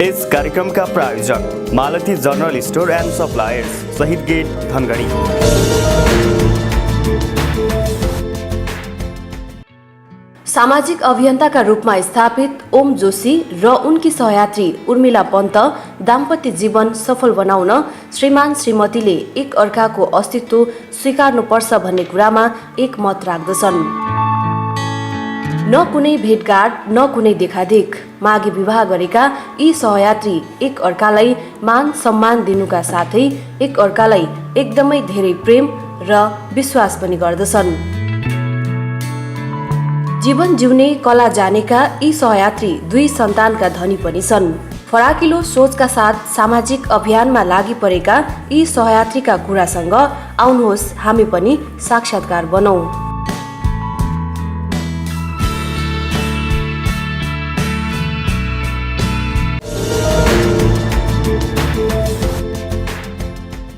इस कार्यक्रम का प्रायोजक मालती जनरल स्टोर एंड सप्लायर्स, शहीद गेट, धनगढ़ी। सामाजिक अभियन्ताका रूपमा स्थापित ओम जोशी र उनकी सहयात्री उर्मिला पन्त दाम्पत्य जीवन सफल बनाउन श्रीमान श्रीमतीले एक अर्काको अस्तित्व स्वीकार्नुपर्छ भन्ने कुरामा एकमत राख्दछन्। न कुनै भेटघाट न कुनै देखादेख, माघे विवाह गरेका यी सहयात्री एक अर्कालाई मान सम्मान दिनुका साथै एक अर्कालाई एकदमै धेरै प्रेम र विश्वास पनि गर्दछन्। जीवन जिउने कला जानेका यी सहयात्री 2 सन्तानका धनी पनि छन्। फराकिलो सोचका साथ सामाजिक अभियानमा लागि परेका यी सहयात्रीका कुरासँग आउनुहोस् हामी पनि साक्षात्कार बनौं।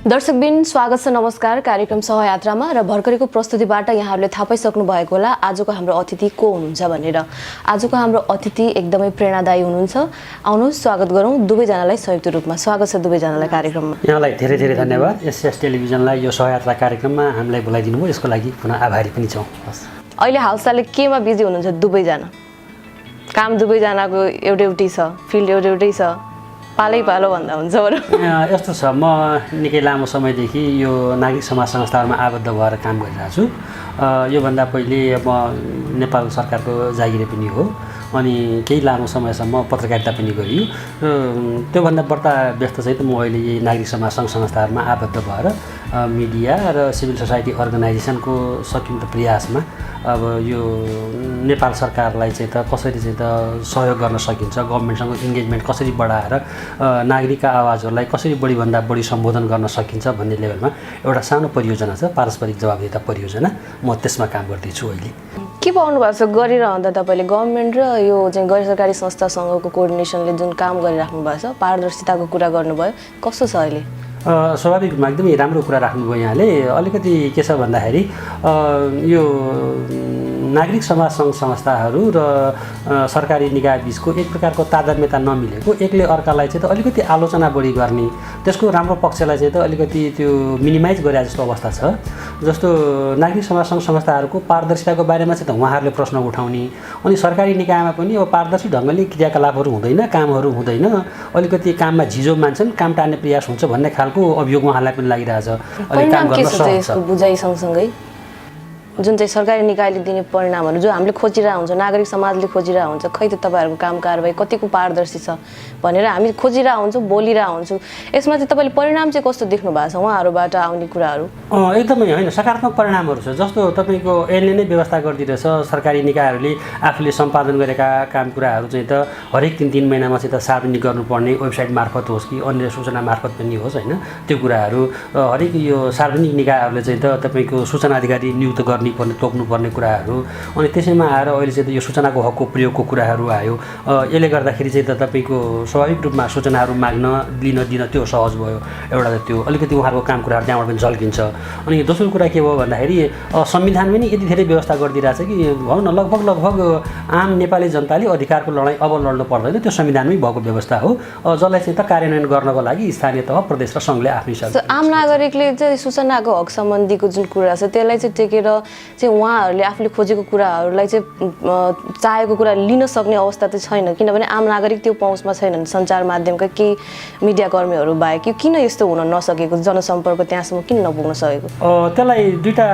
दर्शकबिन स्वागत छ, नमस्कार। कार्यक्रम सहयात्रामा र भर्खरको प्रस्तुतिबाट यहाँहरूले थाहा पाइसक्नु भएको होला आजको हाम्रो अतिथि को हुनुहुन्छ भनेर। आजको हाम्रो अतिथि एकदमै प्रेरणादायी हुनुहुन्छ। आउनुहोस् स्वागत गरौँ दुवैजनालाई संयुक्त रूपमा। स्वागत छ दुवैजनालाई कार्यक्रममा। यहाँलाई धेरै धेरै धन्यवाद। एसएस टेलिभिजनलाई यो सहयात्रा कार्यक्रममा हामीलाई बोलाइदिनु भयो, यसको लागि पुनः आभारी पनि छौँ। अहिले हालसालै केमा बिजी हुनुहुन्छ दुवैजना? काम दुवैजनाको एउटै छ, फिल्ड एउटै छ, पालै पालो भन्दा हुन्छ बरु। यस्तो छ, म निकै लामो समयदेखि यो नागरिक समाज संस्थाहरूमा आबद्ध भएर काम गरिरहेको छु। योभन्दा पहिले म नेपाल सरकारको जागिरे पनि हो, अनि केही लामो समयसम्म पत्रकारिता पनि गरियो। त्योभन्दा बढ्ता व्यस्त चाहिँ म अहिले यही नागरिक समाज सङ्घ संस्थाहरूमा आबद्ध भएर मिडिया र सिभिल सोसाइटी अर्गनाइजेसनको सकिन्छ प्रयासमा अब यो नेपाल सरकारलाई चाहिँ त कसरी चाहिँ त सहयोग गर्न सकिन्छ, गभर्मेन्टसँग इन्गेजमेन्ट कसरी बढाएर नागरिकका आवाजहरूलाई कसरी बढीभन्दा बढी सम्बोधन गर्न सकिन्छ भन्ने लेभलमा एउटा सानो परियोजना छ, पारस्परिक जवाबदेता परियोजना। म त्यसमा काम गर्दैछु अहिले। के पाउनु भएको छ गरिरहँदा तपाईँले? गभर्मेन्ट र यो चाहिँ गैर सरकारी संस्थासँगको कोअर्डिनेसनले जुन काम गरिराख्नु भएको छ, पारदर्शिताको कुरा गर्नुभयो, कस्तो छ अहिले? स्वाभाविक रूपमा एकदमै राम्रो कुरा राख्नुभयो यहाँले। अलिकति के छ भन्दाखेरि यो नागरिक समाज सङ्घ संस्थाहरू र सरकारी निकाय बिचको एक प्रकारको तादात्म्यता नमिलेको, एकले अर्कालाई चाहिँ त अलिकति आलोचना बढी गर्ने, त्यसको राम्रो पक्षलाई चाहिँ त अलिकति त्यो मिनिमाइज गरे जस्तो अवस्था छ। जस्तो नागरिक समाज सङ्घ संस्थाहरूको पारदर्शिताको बारेमा चाहिँ त उहाँहरूले प्रश्न उठाउने, अनि सरकारी निकायमा पनि अब पारदर्शी ढङ्गले क्रियाकलापहरू हुँदैन, कामहरू हुँदैन, अलिकति काममा झिजो मान्छन्, काम टार्ने प्रयास हुन्छ भन्ने खालको अभियोग उहाँलाई पनि लागिरहेछ। बुझाइ सँगसँगै जुन चाहिँ सरकारी निकायले दिने परिणामहरू जो हामीले खोजिरहेको हुन्छ, नागरिक समाजले खोजिरहेको हुन्छ, खै त तपाईँहरूको काम कारबाही कतिको पारदर्शी छ भनेर हामी खोजिरहेको हुन्छौँ, बोलिरहेको हुन्छौँ। यसमा चाहिँ तपाईँले परिणाम चाहिँ कस्तो देख्नु भएको छ उहाँहरूबाट आउने कुराहरू? एकदमै होइन, सकारात्मक परिणामहरू छ। जस्तो तपाईँको यसले नै व्यवस्था गरिदिरहेछ, सरकारी निकायहरूले आफूले सम्पादन गरेका काम कुराहरू चाहिँ त हरेक 3 महिनामा चाहिँ त सार्वजनिक गर्नुपर्ने, वेबसाइट मार्फत होस् कि अन्य सूचना मार्फत पनि होस्, होइन, त्यो कुराहरू हरेक यो सार्वजनिक निकायहरूले चाहिँ त तपाईँको सूचना अधिकारी नियुक्त गर्नुपर्ने, तोक्नुपर्ने कुराहरू। अनि त्यसैमा आएर अहिले चाहिँ यो सूचनाको हकको प्रयोगको कुराहरू आयो। यसले गर्दाखेरि चाहिँ त तपाईँको स्वाभाविक रूपमा सूचनाहरू माग्न लिन दिन त्यो सहज भयो। एउटा त त्यो अलिकति उहाँहरूको काम कुराहरू त्यहाँबाट पनि झल्किन्छ। अनि दोस्रो कुरा के भयो भन्दाखेरि संविधान पनि यति धेरै व्यवस्था गरिदिरहेछ कि भनौँ न लगभग आम नेपाली जनताले अधिकारको लडाइँ अब लड्नु पर्दैन, त्यो संविधानमै भएको व्यवस्था हो, जसलाई चाहिँ त कार्यान्वयन गर्नको लागि स्थानीय तह, प्रदेश र सङ्घले आफै सक्छ। आम नागरिकले चाहिँ सूचनाको हक सम्बन्धीको जुन कुरा छ त्यसलाई चाहिँ टेकेर चाहिँ उहाँहरूले आफूले खोजेको कुराहरूलाई चाहिँ चाहेको कुरा लिन सक्ने अवस्था चाहिँ छैन, किनभने आम नागरिक त्यो पहुँचमा छैनन्। सञ्चार माध्यमका केही मिडियाकर्मीहरू बाहेक यो किन यस्तो हुन नसकेको, जनसम्पर्क त्यहाँसम्म किन नपुग्न सकेको? त्यसलाई दुईवटा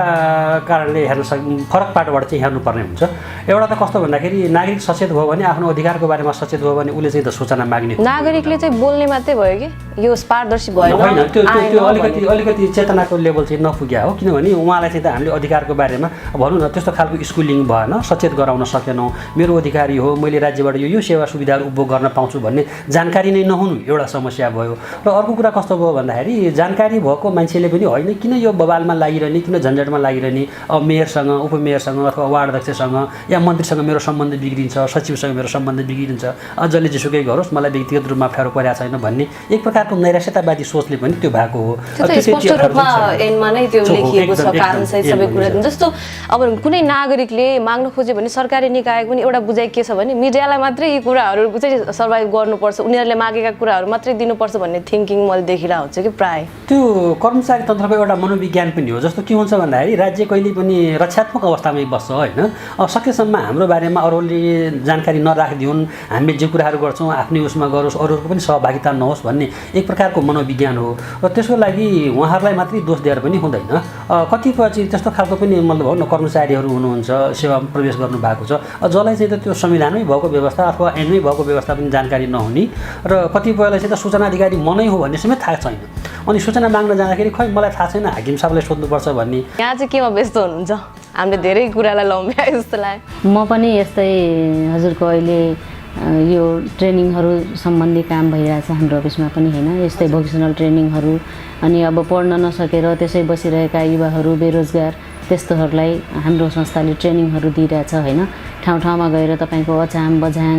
कारणले हेर्न फरक पाटोबाट चाहिँ हेर्नुपर्ने हुन्छ। एउटा त कस्तो भन्दाखेरि नागरिक सचेत भयो भने, आफ्नो अधिकारको बारेमा सचेत भयो भने उसले चाहिँ त सूचना माग्ने, नागरिकले चाहिँ बोल्ने मात्रै भयो कि यो पारदर्शी भयो होइन, त्यो अलिकति चेतनाको लेभल चाहिँ नपुग्या हो। किनभने उहाँलाई चाहिँ त हामीले अधिकारको बारेमा भनौँ न त्यस्तो खालको स्कुलिङ भएन, सचेत गराउन सकेनौँ। मेरो अधिकारी हो, मैले राज्यबाट यो सेवा सुविधाहरू उपभोग गर्न पाउँछु भन्ने जानकारी नै नहुनु एउटा समस्या भयो। र अर्को कुरा कस्तो भयो भन्दाखेरि जानकारी भएको मान्छेले पनि होइन किन यो बवालमा लागिरहने, किन झन्झटमा लागिरहने, अब मेयरसँग, उपमेयरसँग अथवा वार्ड अध्यक्षसँग या मन्त्रीसँग मेरो सम्बन्ध बिग्रिन्छ, सचिवसँग मेरो सम्बन्ध बिग्रिन्छ, जसले जेसुकै गरोस् मलाई व्यक्तिगत रूपमा अप्ठ्यारो परेको छैन भन्ने एक प्रकारको नैराश्यतावादी सोचले पनि त्यो भएको हो। स्पष्ट रूपमा ऐनमा नै त्यो लेखिएको छ, कारण सहित सबै कुरा। जस्तो जस्तो अब कुनै नागरिकले माग्न खोज्यो भने सरकारी निकायको पनि एउटा बुझाइ के छ भने मिडियालाई मात्रै यी कुराहरू चाहिँ सर्भाइभ गर्नुपर्छ, उनीहरूले मागेका कुराहरू मात्रै दिनुपर्छ भन्ने थिङ्किङ मैले देखिरहेको हुन्छु कि प्रायः। त्यो कर्मचारी तन्त्रको एउटा मनोविज्ञान पनि हो। जस्तो के हुन्छ भन्दाखेरि राज्य कहिले पनि रक्षात्मक अवस्थामै बस्छ होइन। अब सकेसम्म हाम्रो बारेमा अरूले जानकारी नराखिदिउन्, हामीले जे कुराहरू गर्छौँ आफ्नै उसमा गरोस्, अरूहरूको पनि सहभागिता नहोस् भन्ने एक प्रकारको मनोविज्ञान हो। र त्यसको लागि उहाँहरूलाई मात्रै दोष दिएर पनि हुँदैन। कतिपय चाहिँ त्यस्तो खालको पनि मतलब भनौँ न कर्मचारीहरू हुनुहुन्छ, सेवामा प्रवेश गर्नुभएको छ, जसलाई चाहिँ त्यो संविधानमै भएको व्यवस्था अथवा ऐनमै भएको व्यवस्था पनि जानकारी नहुने, र कतिपयलाई चाहिँ त सूचना अधिकारी म नै हो भन्ने समेत थाहा छैन। अनि सूचना माग्न जाँदाखेरि खै मलाई थाहा छैन, हाकिम साहबलाई सोध्नुपर्छ भन्ने। यहाँ चाहिँ केमा व्यस्त हुनुहुन्छ? हामीले धेरै कुरालाई लम्ब्याए जस्तो लाग्यो। म पनि यस्तै हजुरको अहिले यो ट्रेनिङहरू सम्बन्धी काम भइरहेछ हाम्रो अफिसमा पनि होइन, यस्तै भोकेसनल ट्रेनिङहरू। अनि अब पढ्न नसकेर त्यसै बसिरहेका युवाहरू बेरोजगार त्यस्तोहरूलाई हाम्रो संस्थाले ट्रेनिङहरू दिइरहेछ होइन। ठाउँ ठाउँमा गएर तपाईँको अछाम बझाङ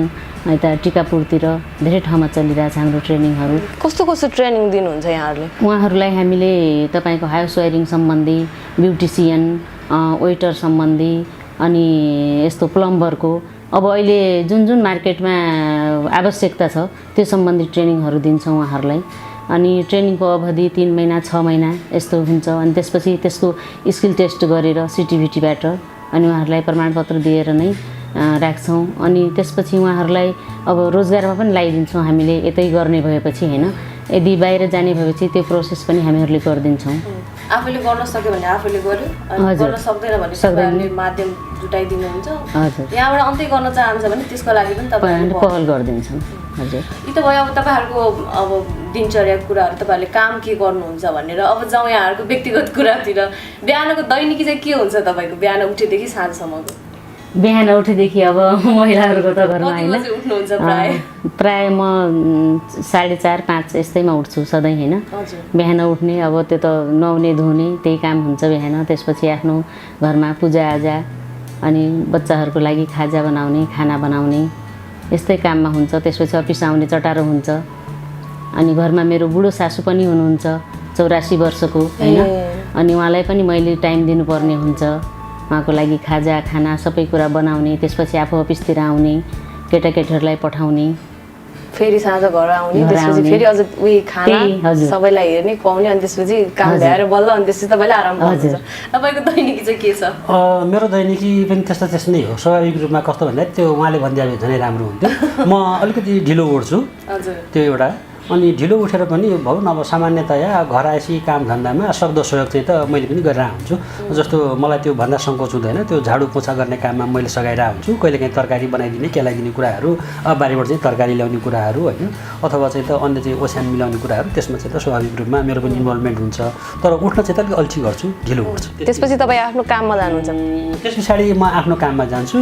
यता टिकापुरतिर धेरै ठाउँमा चलिरहेछ हाम्रो ट्रेनिङहरू। कस्तो कस्तो ट्रेनिङ दिनुहुन्छ यहाँहरूले? उहाँहरूलाई हामीले तपाईँको हाउस वायरिङ सम्बन्धी, ब्युटिसियन, वेटर सम्बन्धी, अनि यस्तो प्लम्बरको अब अहिले जुन मार्केटमा आवश्यकता छ त्यो सम्बन्धी ट्रेनिङहरू दिन्छौँ उहाँहरूलाई। अनि ट्रेनिङको अवधि 3 महिना 6 महिना यस्तो हुन्छ। अनि त्यसपछि त्यसको स्किल टेस्ट गरेर सिटिभिटीबाट अनि उहाँहरूलाई प्रमाणपत्र दिएर नै राख्छौँ। अनि त्यसपछि उहाँहरूलाई अब रोजगारमा पनि लगाइदिन्छौँ हामीले, यतै गर्ने भएपछि होइन। यदि बाहिर जाने भएपछि त्यो प्रोसेस पनि हामीहरूले गरिदिन्छौँ। आफूले गर्न सक्यो भने आफूले गर्यो, अनि गर्न सक्दैन भने तपाईँहरूले माध्यम जुटाइदिनुहुन्छ। हजुर, यहाँबाट अन्त्य गर्न चाहन्छ भने त्यसको लागि पनि तपाईँहरूले पहल गरिदिन्छौँ। हजुर, यी त भयो अब तपाईँहरूको अब दिनचर्याको कुराहरू, तपाईँहरूले काम के गर्नुहुन्छ भनेर। अब जाउँ यहाँहरूको व्यक्तिगत कुरातिर। बिहानको दैनिकी चाहिँ के हुन्छ तपाईँको? बिहान उठेदेखि साँझसम्मको? बिहान उठेदेखि अब महिलाहरूको त घरमा होइन, उठ्नुहुन्छ प्राय म 4:30-5 यस्तैमा उठ्छु सधैँ होइन। बिहान उठ्ने अब त्यो त नुहाउने धुने त्यही काम हुन्छ बिहान। त्यसपछि आफ्नो घरमा पूजाआजा अनि बच्चाहरूको लागि खाजा बनाउने, खाना बनाउने यस्तै काममा हुन्छ। त्यसपछि अफिस आउने चटारो हुन्छ। अनि घरमा मेरो बुढो सासू पनि हुनुहुन्छ 84 वर्षको होइन। अनि उहाँलाई पनि मैले टाइम दिनुपर्ने हुन्छ, उहाँको लागि खाजा खाना सबै कुरा बनाउने। त्यसपछि आफू अफिसतिर आउने, केटाकेटीहरूलाई पठाउने, फेरि साँझ घर आउने, त्यसपछि फेरि अझ उही खाना सबैलाई हेर्ने खुवाउने, अनि त्यसपछि काम भ्याएर बल्ल अनि त्यसपछि तपाईँले आराम गर्नुहुन्छ। तपाईँको दैनिकी चाहिँ के छ? मेरो दैनिकी पनि त्यस्तो नै हो। स्वाभाविक रूपमा कस्तो भन्दा त्यो उहाँले भनिदिए झनै राम्रो हुन्थ्यो। म अलिकति ढिलो उठ्छु, त्यो एउटा। अनि ढिलो उठेर पनि भनौँ न अब सामान्यतया घर आएपछि काम धन्दामा सक्दो सहयोग चाहिँ त मैले पनि गरिरहेको हुन्छु। जस्तो मलाई त्यो भन्दा सङ्कोच हुँदैन, त्यो झाडु पोछा गर्ने काममा मैले सघाइरहेको हुन्छु। कहिलेकाहीँ तरकारी बनाइदिने, केलाइदिने कुराहरू, बारीबाट चाहिँ तरकारी ल्याउने कुराहरू होइन, अथवा चाहिँ त अन्य चाहिँ ओछ्यान मिलाउने कुराहरू, त्यसमा चाहिँ त स्वाभाविक रूपमा मेरो पनि इन्भल्भमेन्ट हुन्छ। तर उठ्न चाहिँ त अलिक अल्छी गर्छु, ढिलो उठ्छु। त्यसपछि तपाईँ आफ्नो काममा जानुहुन्छ? त्यस पछाडि म आफ्नो काममा जान्छु।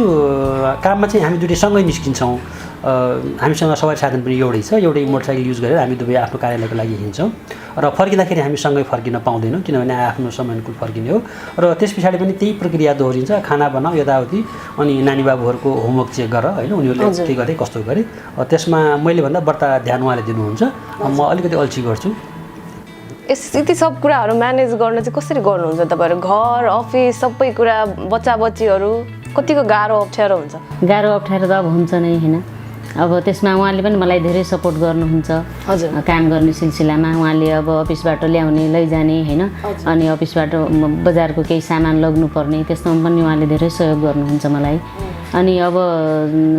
काममा चाहिँ हामी दुइटै सँगै निस्किन्छौँ। हामीसँग सवारी साधन पनि एउटै छ, एउटै मोटरसाइकल युज गरेर हामी दुवै आफ्नो कार्यालयको लागि हिँड्छौँ। र फर्किँदाखेरि हामी सँगै फर्किन पाउँदैनौँ, किनभने आफ्नो समयअनुकूल फर्किने हो। र त्यस पछाडि पनि त्यही प्रक्रिया दोहोरिन्छ, खाना बनाऊ यताउति, अनि नानी बाबुहरूको होमवर्क चेक गर होइन, उनीहरूले के गरे कस्तो गरे। त्यसमा मैले भन्दा बढ्ता ध्यान उहाँले दिनुहुन्छ, म अलिकति अल्छी गर्छु। यति सब कुराहरू म्यानेज गर्न चाहिँ कसरी गर्नुहुन्छ तपाईँहरू? घर अफिस सबै कुरा, बच्चा बच्चीहरू, कतिको गाह्रो अप्ठ्यारो हुन्छ? गाह्रो अप्ठ्यारो त अब हुन्छ नै होइन। अब त्यसमा उहाँले पनि मलाई धेरै सपोर्ट गर्नुहुन्छ। हजुर, काम गर्ने सिलसिलामा उहाँले अब अफिसबाट ल्याउने लैजाने होइन, अनि अफिसबाट बजारको केही सामान लग्नुपर्ने त्यसमा पनि उहाँले धेरै सहयोग गर्नुहुन्छ मलाई। अनि अब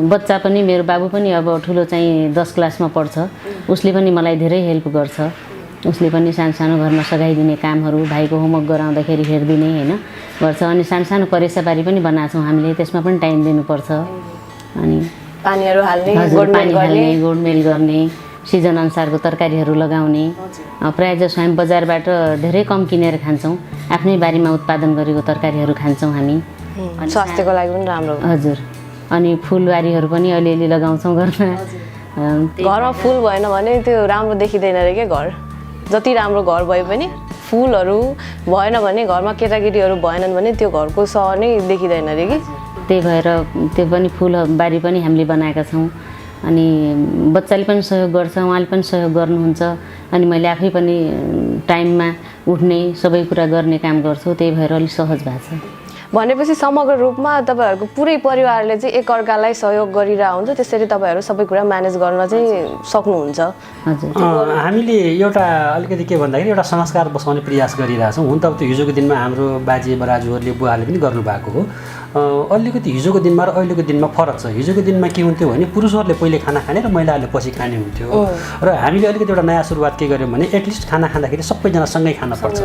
बच्चा पनि, मेरो बाबु पनि अब ठुलो चाहिँ 10 क्लासमा पढ्छ, उसले पनि मलाई धेरै हेल्प गर्छ। उसले पनि सानो घरमा सघाइदिने कामहरू, भाइको होमवर्क गराउँदाखेरि हेरिदिने होइन गर्छ। अनि सानो करेसाबारी पनि बनाएको छौँ हामीले, त्यसमा पनि टाइम दिनुपर्छ। अनि पानीहरू हाल्ने, गोडमेल गर्ने, सिजन अनुसारको तरकारीहरू लगाउने। प्रायः जसो हामी बजारबाट धेरै कम किनेर खान्छौँ, आफ्नै बारीमा उत्पादन गरेको तरकारीहरू खान्छौँ हामी। स्वास्थ्यको लागि पनि राम्रो। हजुर, अनि फुलबारीहरू पनि अलिअलि लगाउँछौँ घरमा। घरमा फुल भएन भने त्यो राम्रो देखिँदैन अरे क्या घर। जति राम्रो घर भए पनि फुलहरू भएन भने, घरमा केटाकेटीहरू भएनन् भने त्यो घरको सहर नै देखिँदैन अरे कि। त्यही भएर त्यो पनि फुलबारी पनि हामीले बनाएका छौँ। अनि बच्चाले पनि सहयोग गर्छ, उहाँले पनि सहयोग गर्नुहुन्छ। अनि मैले आफै पनि टाइममा उठ्ने, सबै कुरा गर्ने काम गर्छु, त्यही भएर अलिक सहज भएको छ। भनेपछि समग्र रूपमा तपाईँहरूको पुरै परिवारले चाहिँ एकअर्कालाई सहयोग गरिरहेको हुन्छ, त्यसरी तपाईँहरू सबै कुरा म्यानेज गर्न चाहिँ सक्नुहुन्छ। हजुर हामीले एउटा अलिकति के भन्दाखेरि एउटा संस्कार बसाउने प्रयास गरिरहेछौँ। हुन त अब त्यो हिजोको दिनमा हाम्रो बाजे बराजुहरूले बुवाले पनि गर्नुभएको हो। अलिकति हिजोको दिनमा र अहिलेको दिनमा फरक छ। हिजोको दिनमा के हुन्थ्यो भने पुरुषहरूले पहिले खाना खाने र महिलाहरूले पछि खाने हुन्थ्यो र हामीले अलिकति एउटा नयाँ सुरुवात के गर्यौँ भने एटलिस्ट खाना खाँदाखेरि सबैजना सँगै खानुपर्छ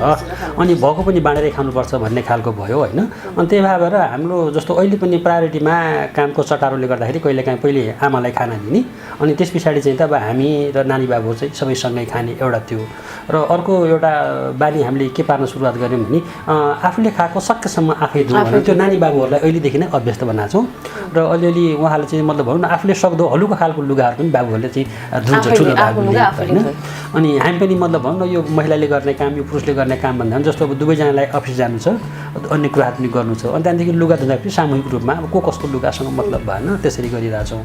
अनि भएको पनि बाँडेरै खानुपर्छ भन्ने खालको भयो होइन। अनि त्यही भएर हाम्रो जस्तो अहिले पनि प्रायोरिटीमा कामको चटारोले गर्दाखेरि कहिलेकाहीँ पहिले आमालाई खाना दिने अनि त्यस पछाडि चाहिँ त अब हामी र नानी बाबुहरू चाहिँ सबै सँगै खाने एउटा त्यो। र अर्को एउटा बानी हामीले के पार्न सुरुवात गऱ्यौँ भने आफूले खाएको सकेसम्म आफै धुँ भने त्यो नानी बाबुहरूलाई अहिलेदेखि नै अभ्यस्त बनाएको छौँ र अलिअलि उहाँले चाहिँ मतलब भनौँ न आफूले सक्दो हलुको खालको लुगाहरू पनि बाबुहरूले चाहिँ धुन्छ ठुलो बाबुले होइन। अनि हामी पनि मतलब भनौँ न यो महिलाले गर्ने काम यो पुरुषले गर्ने काम भन्दा पनि जस्तो अब दुवैजनालाई अफिस जानु छ अन्य कुराहरू पनि गर्नु छ अनि त्यहाँदेखि लुगा धुँदाखेरि सामूहिक रूपमा अब को कसको लुगासँग मतलब भएन त्यसरी गरिरहेछौँ।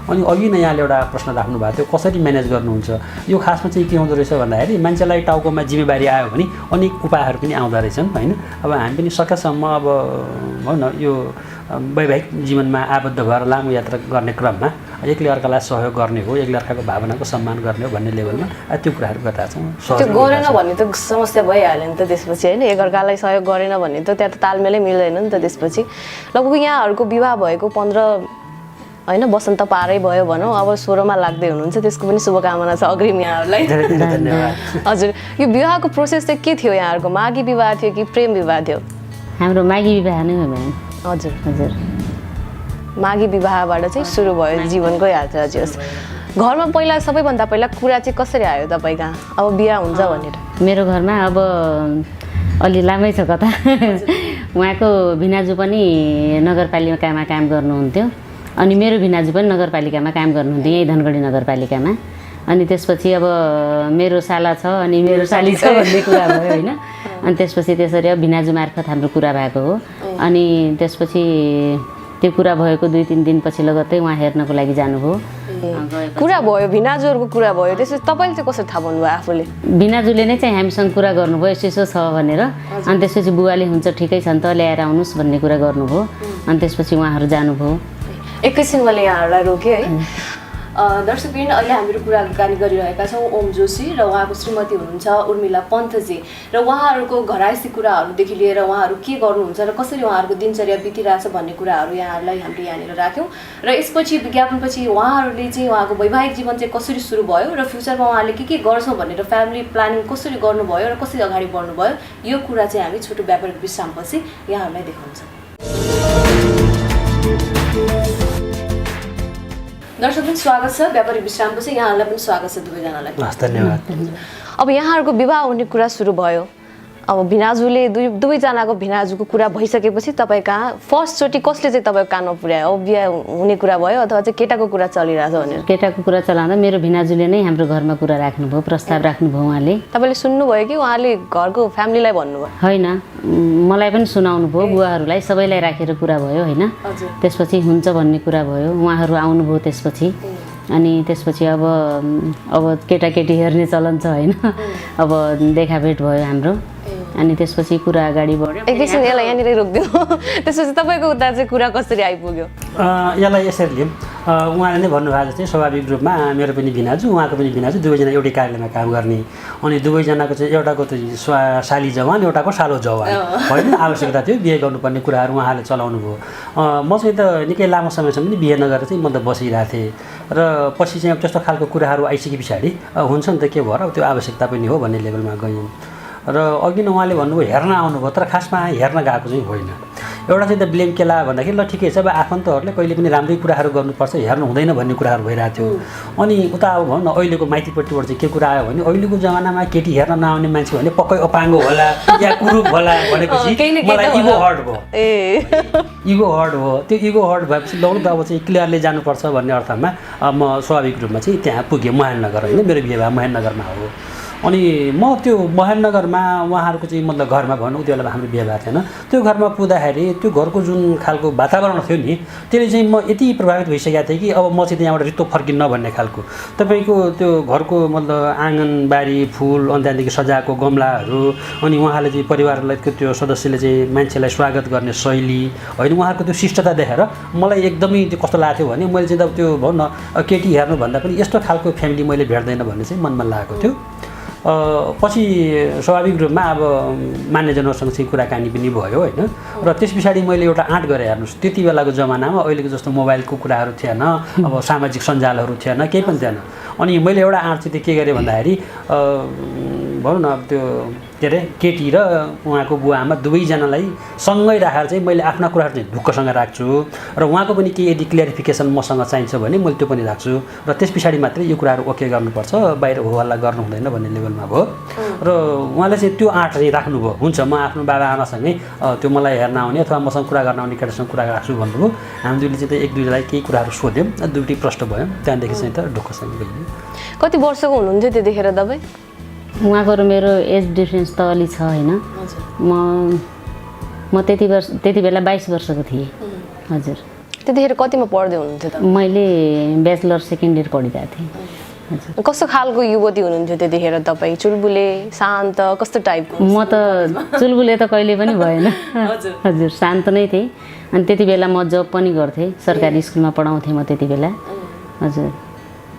अनि अघि नै यहाँले एउटा प्रश्न राख्नु भएको थियो कसरी म्यानेज गर्नुहुन्छ। यो खासमा चाहिँ के हुँदो रहेछ भन्दाखेरि मान्छेलाई टाउकोमा जिम्मेवारी आयो भने अनेक उपायहरू पनि आउँदो रहेछन् होइन। अब हामी पनि सकेसम्म अब भनौँ न यो वैवाहिक जीवनमा आबद्ध भएर लामो यात्रा गर्ने क्रममा एकले अर्कालाई सहयोग गर्ने हो एकले अर्काको भावनाको सम्मान गर्ने हो भन्ने लेभलमा त्यो कुराहरू गर्दा छौँ। त्यो गरेन भने त समस्या भइहाल्यो नि त त्यसपछि होइन। एकअर्कालाई सहयोग गरेन भने त त्यहाँ त तालमेलै मिल्दैन नि त। त्यसपछि लगभग यहाँहरूको विवाह भएको 15 होइन वसन्त पारै भयो भनौँ अब 16मा लाग्दै हुनुहुन्छ, त्यसको पनि शुभकामना छ अग्रिम यहाँहरूलाई। हजुर यो विवाहको प्रोसेस चाहिँ के थियो यहाँहरूको? मागी विवाह थियो कि प्रेम विवाह थियो? हाम्रो मागी विवाह नै हो म्याम। हजुर हजुर मागी विवाहबाट चाहिँ सुरु भयो जीवनको यात्रा चाहिँ। घरमा पहिला सबैभन्दा पहिला कुरा चाहिँ कसरी आयो तपाईँ कहाँ अब बिहा हुन्छ भनेर? मेरो घरमा अब अलि लामै छ कथा। उहाँको भिनाजु पनि नगरपालिकामा काम गर्नुहुन्थ्यो अनि मेरो भिनाजु पनि नगरपालिकामा काम गर्नुहुन्थ्यो यहीँ धनगढी नगरपालिकामा। अनि त्यसपछि अब मेरो साला छ अनि मेरो साली छ भन्ने कुरा भयो होइन। अनि त्यसपछि त्यसरी अब भिनाजु मार्फत हाम्रो कुरा भएको हो। अनि त्यसपछि त्यो कुरा भएको 2-3 दिनपछि लगत्तै उहाँ हेर्नको लागि जानुभयो। कुरा भयो भिनाजुहरूको कुरा भयो, त्यसपछि तपाईँले चाहिँ कसरी थाहा पाउनुभयो आफूले? भिनाजुले नै चाहिँ हामीसँग कुरा गर्नुभयो यसो यसो छ भनेर। अनि त्यसपछि बुवाले हुन्छ ठिकै छ नि त ल्याएर आउनुहोस् भन्ने कुरा गर्नुभयो। अनि त्यसपछि उहाँहरू जानुभयो। एकैछिन मैले यहाँहरूलाई रोकेँ है। दर्शकवृन्द अहिले हामीहरू कुराकानी गरिरहेका छौँ ओम जोशी र उहाँको श्रीमती हुनुहुन्छ उर्मिला पन्तजी र उहाँहरूको घरायसी कुराहरूदेखि लिएर उहाँहरू के गर्नुहुन्छ र कसरी उहाँहरूको दिनचर्या बितिरहेछ भन्ने कुराहरू यहाँहरूलाई हामीले यहाँनिर राख्यौँ। र यसपछि विज्ञापनपछि उहाँहरूले चाहिँ उहाँको वैवाहिक जीवन चाहिँ कसरी सुरु भयो र फ्युचरमा उहाँले के गर्छौँ भनेर फ्यामिली प्लानिङ कसरी गर्नुभयो र कसरी अगाडि बढ्नुभयो यो कुरा चाहिँ हामी छोटो व्यापारिक विश्रामपछि यहाँहरूलाई देखाउँछौँ। दर्शकहरू स्वागत छ व्यापारिक विश्रामपछि यहाँहरूलाई पनि स्वागत छ दुवैजनालाई। धन्यवाद। अब यहाँहरूको विवाह हुने कुरा सुरु भयो। अब भिनाजुले दुवैजनाको भिनाजुको कुरा भइसकेपछि तपाईँ कहाँ फर्स्टचोटि कसले चाहिँ तपाईँको कानमा पुर्यायो? अब बिहा हुने कुरा भयो अथवा चाहिँ केटाको कुरा चलिरहेछ भनेर? केटाको कुरा चलाउँदा मेरो भिनाजुले नै हाम्रो घरमा कुरा राख्नुभयो, प्रस्ताव राख्नुभयो उहाँले। तपाईँले सुन्नुभयो कि उहाँले घरको फ्यामिलीलाई भन्नुभयो? होइन मलाई पनि सुनाउनु भयो, बुवाहरूलाई सबैलाई राखेर कुरा भयो होइन। त्यसपछि हुन्छ भन्ने कुरा भयो, उहाँहरू आउनुभयो त्यसपछि। अनि त्यसपछि अब केटाकेटी हेर्ने चलन छ होइन। अब देखाभेट भयो हाम्रो। अनि त्यसपछि कुरा अगाडि बढ्यो। एकैछिन यसलाई यहाँनिर रोकिदिउँ। त्यसपछि तपाईँको उता चाहिँ कुरा कसरी आइपुग्यो? यसलाई यसरी लिउँ। उहाँले नै भन्नुभएको चाहिँ स्वाभाविक रूपमा मेरो पनि भिनाजु उहाँको पनि भिनाजु दुवैजना एउटै कार्यालयमा काम गर्ने अनि दुवैजनाको चाहिँ एउटाको त साली जवान एउटाको सालो जवान होइन आवश्यकता थियो बिहे गर्नुपर्ने कुराहरू उहाँले चलाउनु भयो। म चाहिँ त निकै लामो समयसम्म पनि बिहे नगरेर चाहिँ म त बसिरहेको थिएँ र पछि चाहिँ अब त्यस्तो खालको कुराहरू आइसके पछाडि हुन्छ नि त के भएर त्यो आवश्यकता पनि हो भन्ने लेभलमा गयौँ। र अघि नै उहाँले भन्नुभयो हेर्न आउनुभयो तर खासमा हेर्न गएको चाहिँ होइन। एउटा चाहिँ त ब्लेम के ला भन्दाखेरि ल ठिकै छ अब आफन्तहरूले कहिले पनि राम्रै कुराहरू गर्नुपर्छ हेर्नु हुँदैन भन्ने कुराहरू भइरहेको थियो। अनि उता अब भनौँ न अहिलेको माइतीपट्टिबाट चाहिँ के कुरा आयो भने अहिलेको जमानामा केटी हेर्न नआउने मान्छे भने पक्कै अपाङ्गो होला या कुरूप होला भनेपछि मलाई इगो हर्ट भयो। इगो हर्ट भयो। त्यो इगो हर्ट भएपछि लौ त अब चाहिँ क्लियरली जानुपर्छ भन्ने अर्थमा म स्वाभाविक रूपमा चाहिँ त्यहाँ पुगेँ महेन्द्रनगर होइन। मेरो बिहे महेन्द्रनगरमा हो। अनि म त्यो महेन्द्रनगरमा उहाँहरूको चाहिँ मतलब घरमा भनौँ त्यो बेला हाम्रो बिहे भएको थिएन त्यो घरमा पुग्दाखेरि त्यो घरको जुन खालको वातावरण थियो नि त्यसले चाहिँ म यति प्रभावित भइसकेको थिएँ कि अब म चाहिँ त्यहाँबाट रित्तो फर्किन्न भन्ने खालको तपाईँको त्यो घरको मतलब आँगनबारी फुल अनि त्यहाँदेखि सजाएको गमलाहरू अनि उहाँले चाहिँ परिवारलाई त्यो सदस्यले चाहिँ मान्छेलाई स्वागत गर्ने शैली होइन उहाँहरूको त्यो शिष्टता देखेर मलाई एकदमै त्यो कस्तो लाग्थ्यो भने मैले चाहिँ अब त्यो भनौँ न केटी हेर्नुभन्दा पनि यस्तो खालको फ्यामिली मैले भेट्दैन भन्ने चाहिँ मनमा लागेको थियो पछि स्वाभाविक रूपमा अब मान्यजनहरूसँग चाहिँ कुराकानी पनि भयो होइन र त्यस पछाडि मैले एउटा आँट गरेँ हेर्नुहोस् त्यति बेलाको जमानामा अहिलेको जस्तो मोबाइलको कुराहरू थिएन अब सामाजिक सञ्जालहरू थिएन केही पनि थिएन अनि मैले एउटा आँट चाहिँ के गरेँ भन्दाखेरि भनौँ न अब त्यो के अरे केटी र उहाँको बुवा आमा दुवैजनालाई सँगै राखेर चाहिँ मैले आफ्ना कुराहरू चाहिँ ढुक्कसँग राख्छु र उहाँको पनि केही यदि क्लियरिफिकेसन मसँग चाहिन्छ भने मैले त्यो पनि राख्छु र त्यस पछाडि मात्रै यो कुराहरू ओके गर्नुपर्छ बाहिर हो हल्ला गर्नु हुँदैन भन्ने लेभलमा भयो र उहाँले चाहिँ त्यो आँट चाहिँ राख्नुभयो हुन्छ म आफ्नो बाबा आमासँगै त्यो मलाई हेर्न आउने अथवा मसँग कुरा गर्न आउने केटासँग कुरा राख्छु भन्नुभयो हामी दुईले चाहिँ एक दुईलाई केही कुराहरू सोध्यौँ दुईवटै प्रश्न भयो त्यहाँदेखि चाहिँ त ढुक्कसँग गइयो कति वर्षको हुनुहुन्थ्यो त्यतिखेर तपाईँ उहाँको र मेरो एज डिफ्रेन्स त अलि छ होइन म त्यति बेला 22 वर्षको थिएँ हजुर त्यतिखेर कतिमा पढ्दै हुनुहुन्थ्यो त मैले ब्याचलर सेकेन्ड इयर पढिरहेको थिएँ हजुर कस्तो खालको युवती हुनुहुन्थ्यो त्यतिखेर तपाईँ चुलबुले शान्त कस्तो टाइपको म त चुलबुले त कहिले पनि भएन हजुर शान्त नै थिएँ अनि त्यति बेला म जब पनि गर्थेँ सरकारी स्कुलमा पढाउँथेँ म त्यति बेला हजुर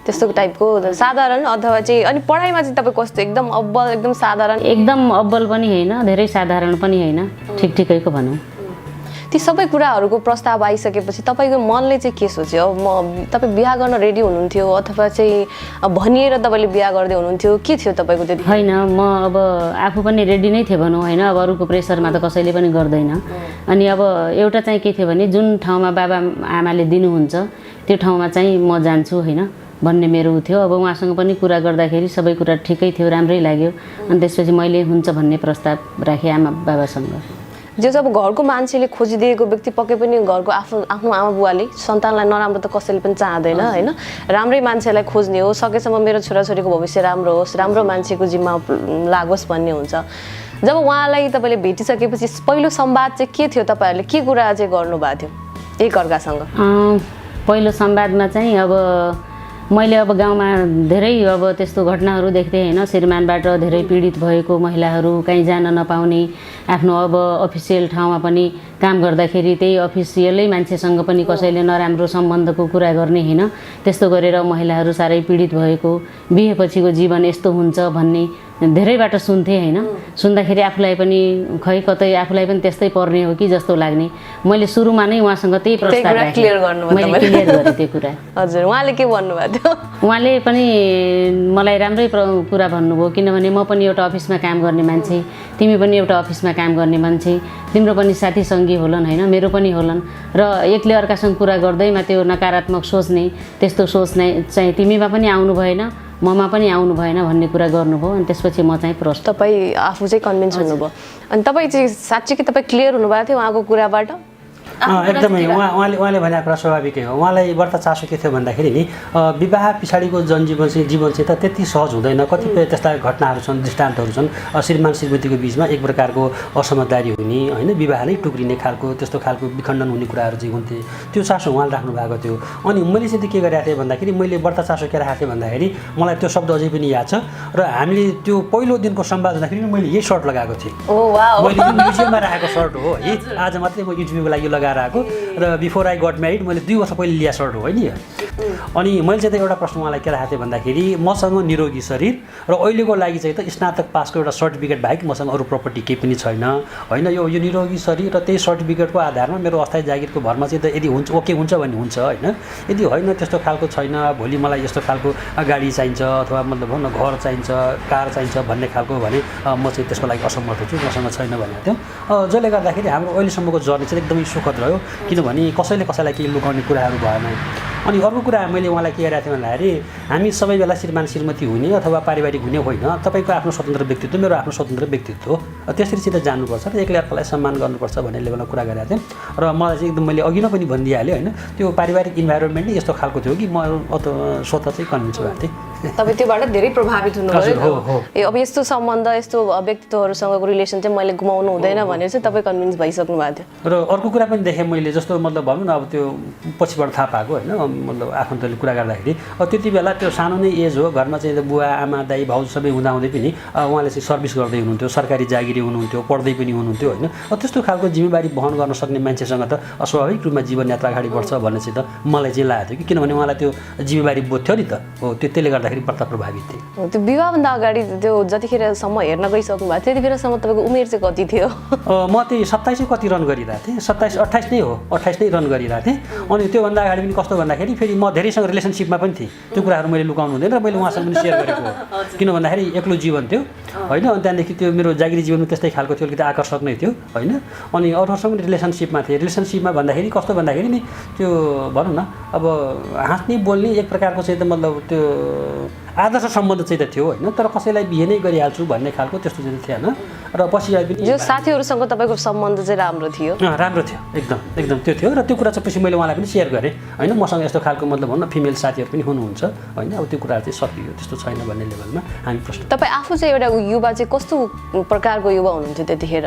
त्यस्तो टाइपको साधारण अथवा चाहिँ अनि पढाइमा चाहिँ तपाईँ कस्तो एकदम अब्बल एकदम साधारण एकदम अब्बल पनि होइन धेरै साधारण पनि होइन ठिक ठिकैको भनौँ ती सबै कुराहरूको प्रस्ताव आइसकेपछि तपाईँको मनले चाहिँ के सोच्यो म तपाईँ बिहा गर्न रेडी हुनुहुन्थ्यो अथवा चाहिँ भनिएर तपाईँले बिहा गर्दै हुनुहुन्थ्यो के थियो तपाईँको त्यति होइन म अब आफू पनि रेडी नै थिएँ भनौँ होइन अब अरूको प्रेसरमा त कसैले पनि गर्दैन अनि अब एउटा चाहिँ के थियो भने जुन ठाउँमा बाबा आमाले दिनुहुन्छ त्यो ठाउँमा चाहिँ म जान्छु होइन भन्ने मेरो उ थियो अब उहाँसँग पनि कुरा गर्दाखेरि सबै कुरा ठिकै थियो राम्रै लाग्यो अनि त्यसपछि मैले हुन्छ भन्ने प्रस्ताव राखेँ आमा बाबासँग जो चाहिँ अब घरको मान्छेले खोजिदिएको व्यक्ति पक्कै पनि घरको आफ्नो आमा बुवाले सन्तानलाई नराम्रो त कसैले पनि चाहँदैन होइन राम्रै मान्छेलाई खोज्ने हो सकेसम्म मेरो छोराछोरीको भविष्य राम्रो होस् राम्रो मान्छेको जिम्मा लागोस् भन्ने हुन्छ जब उहाँलाई तपाईँले भेटिसकेपछि पहिलो संवाद चाहिँ के थियो तपाईँहरूले के कुरा चाहिँ गर्नुभएको थियो एकअर्कासँग पहिलो संवादमा चाहिँ अब मैले अब गाउँमा धेरै अब त्यस्तो घटनाहरू देख्थेँ होइन श्रीमानबाट धेरै पीडित भएको महिलाहरू कहीँ जान नपाउने आफ्नो अब अफिसियल ठाउँमा पनि काम गर्दाखेरि त्यही अफिसियलै मान्छेसँग पनि कसैले नराम्रो सम्बन्धको कुरा गर्ने होइन त्यस्तो गरेर महिलाहरू साह्रै पीडित भएको बिहेपछिको जीवन यस्तो हुन्छ भन्ने धेरैबाट सुन्थेँ होइन सुन्दाखेरि आफूलाई पनि खै कतै आफूलाई पनि त्यस्तै पर्ने हो कि जस्तो लाग्ने मैले सुरुमा नै उहाँसँग त्यही प्रस्ताव मैले क्लियर गरेँ त्यो कुरा हजुर उहाँले के भन्नुभएको थियो उहाँले पनि मलाई राम्रै कुरा भन्नुभयो किनभने म पनि एउटा अफिसमा काम गर्ने मान्छे तिमी पनि एउटा अफिसमा काम गर्ने मान्छे तिम्रो पनि साथी सङ्गी होलान् होइन मेरो पनि होलान् र एकले अर्कासँग कुरा गर्दैमा त्यो नकारात्मक सोच्ने त्यस्तो सोच्ने चाहिँ तिमीमा पनि आउनु भएन ममा पनि आउनु भएन भन्ने कुरा गर्नुभयो अनि त्यसपछि म चाहिँ प्रश्न तपाईँ आफू चाहिँ कन्भिन्स हुनुभयो अनि तपाईँ चाहिँ साँच्चै तपाईँ क्लियर हुनुभएको थियो उहाँको कुराबाट एकदमै उहाँले भनेको कुरा स्वाभाविकै हो उहाँलाई बढ्ता चासो के थियो भन्दाखेरि नि विवाह पछाडिको जनजीवन चाहिँ त त्यति सहज हुँदैन कतिपय त्यस्ता घटनाहरू छन् दृष्टान्तहरू छन् श्रीमान श्रीमतीको बिचमा एक प्रकारको असमझदारी हुने होइन विवाह नै टुक्रिने खालको त्यस्तो खालको विखण्डन हुने कुराहरू चाहिँ हुन्थे त्यो चासो उहाँले राख्नु भएको थियो अनि मैले चाहिँ के गरेको थिएँ भन्दाखेरि मैले बढ्ता चासो के राखेको थिएँ भन्दाखेरि मलाई त्यो शब्द अझै पनि याद छ र हामीले त्यो पहिलो दिनको संवाद हुँदाखेरि मैले यही सर्ट लगाएको थिएँ मैले जुन म्युजियममा राखेको सर्ट हो है आज मात्रै म इन्टरभ्यूको लागि लगाएर आएको र बिफोर आई गट म्यारिड मैले 2 वर्ष पहिले लिया सर्ट हो नि अनि मैले चाहिँ एउटा प्रश्न उहाँलाई के राखेको थिएँ भन्दाखेरि मसँग निरोगी शरीर र अहिलेको लागि चाहिँ त स्नातक पासको एउटा सर्टिफिकेट बाहेक मसँग अरू प्रपर्टी केही पनि छैन होइन यो निरोगी शरीर र त्यही सर्टिफिकेटको आधारमा मेरो अस्थायी जागिरको भरमा चाहिँ त यदि हुन्छ ओके हुन्छ भने हुन्छ होइन यदि होइन त्यस्तो खालको छैन भोलि मलाई यस्तो खालको गाडी चाहिन्छ अथवा मतलब भनौँ न घर चाहिन्छ कार चाहिन्छ भन्ने खालको भने म चाहिँ त्यसको लागि असमर्थ छु मसँग छैन भनेको थियो जसले गर्दाखेरि हाम्रो अहिलेसम्मको जर्नी चाहिँ एकदमै सुखद रह्यो किनभने कसैले कसैलाई केही लुकाउने कुराहरू भएन अनि अर्को कुरा मैले उहाँलाई के गरेको थिएँ भन्दाखेरि हामी सबै बेला श्रीमान श्रीमती हुने अथवा पारिवारिक हुने होइन तपाईँको आफ्नो स्वतन्त्र व्यक्तित्व मेरो आफ्नो स्वतन्त्र व्यक्तित्व हो त्यसरी चाहिँ त जानुपर्छ र एकले अर्कालाई सम्मान गर्नुपर्छ भन्ने लेभलमा कुरा गरेको थिएँ र मलाई चाहिँ एकदम मैले अघि नै पनि भनिदिइहालेँ होइन त्यो पारिवारिक इन्भाइरोमेन्ट नै यस्तो खालको थियो कि म स्वतः चाहिँ कन्भिन्स भएको थिएँ तपाईँ त्योबाट धेरै प्रभावित हजुर, हो, हो। हुनुभयो अब यस्तो सम्बन्ध यस्तो व्यक्तित्वहरूसँगको रिलेसन चाहिँ मैले गुमाउनु हुँदैन भनेर चाहिँ तपाईँ कन्भिन्स भइसक्नु भएको थियो र अर्को कुरा पनि देखेँ मैले जस्तो मतलब भनौँ न अब त्यो पछिबाट थाहा पाएको होइन मतलब आफन्तले कुरा गर्दाखेरि अब त्यति बेला त्यो सानो नै एज हो घरमा चाहिँ बुवा आमा दाइ भाउजू सबै हुँदाहुँदै पनि उहाँले चाहिँ सर्भिस गर्दै हुनुहुन्थ्यो सरकारी जागिरी हुनुहुन्थ्यो पढ्दै पनि हुनुहुन्थ्यो होइन त्यस्तो खालको जिम्मेवारी वहन गर्न सक्ने मान्छेसँग त स्वाभाविक रूपमा जीवनयात्रा अगाडि बढ्छ भन्ने चाहिँ त मलाई चाहिँ लागेको थियो कि किनभने उहाँलाई त्यो जिम्मेवारी बोध थियो नि त हो त्यसले गर्दाखेरि बढ्ता प्रभावित थिएँ त्यो विवाहभन्दा अगाडि त्यो जतिखेरसम्म हेर्न गइसक्नु भएको थियो त्यतिखेरसम्म तपाईँको उमेर चाहिँ कति थियो म त्यही 27 कति रन गरिरहेको थिएँ 27 28 नै हो 28 नै रन गरिरहेको थिएँ अनि त्योभन्दा अगाडि पनि कस्तो भन्दाखेरि फेरि म धेरैसँग रिलेसनसिपमा पनि थिएँ त्यो कुराहरू मैले लुकाउनु हुँदैन र मैले उहाँसँग पनि सेयर गरेको हो किन भन्दाखेरि एक्लो जीवन थियो होइन अनि त्यहाँदेखि त्यो मेरो जागिरी जीवनमा त्यस्तै खालको थियो अलिकति आकर्षक नै थियो होइन अनि अरूहरूसँग पनि रिलेसनसिपमा थिएँ रिलेसनसिपमा भन्दाखेरि कस्तो भन्दाखेरि नि त्यो भनौँ न अब हाँस्ने बोल्ने एक प्रकारको चाहिँ त मतलब त्यो आदर्श सम्बन्ध चाहिँ त थियो होइन तर कसैलाई बिहे नै गरिहाल्छु भन्ने खालको त्यस्तो चाहिँ थिएन र पछि आए पनि जो साथीहरूसँग तपाईँको सम्बन्ध चाहिँ राम्रो थियो राम्रो थियो एकदम त्यो थियो र त्यो कुरा चाहिँ पछि मैले उहाँलाई पनि सेयर गरेँ होइन मसँग यस्तो खालको मतलब भनौँ न फिमेल साथीहरू पनि हुनुहुन्छ होइन अब त्यो कुराहरू चाहिँ सकियो त्यस्तो छैन भन्ने लेभलमा हामी प्रश्न तपाईँ आफू चाहिँ एउटा युवा चाहिँ कस्तो प्रकारको युवा हुनुहुन्थ्यो त्यतिखेर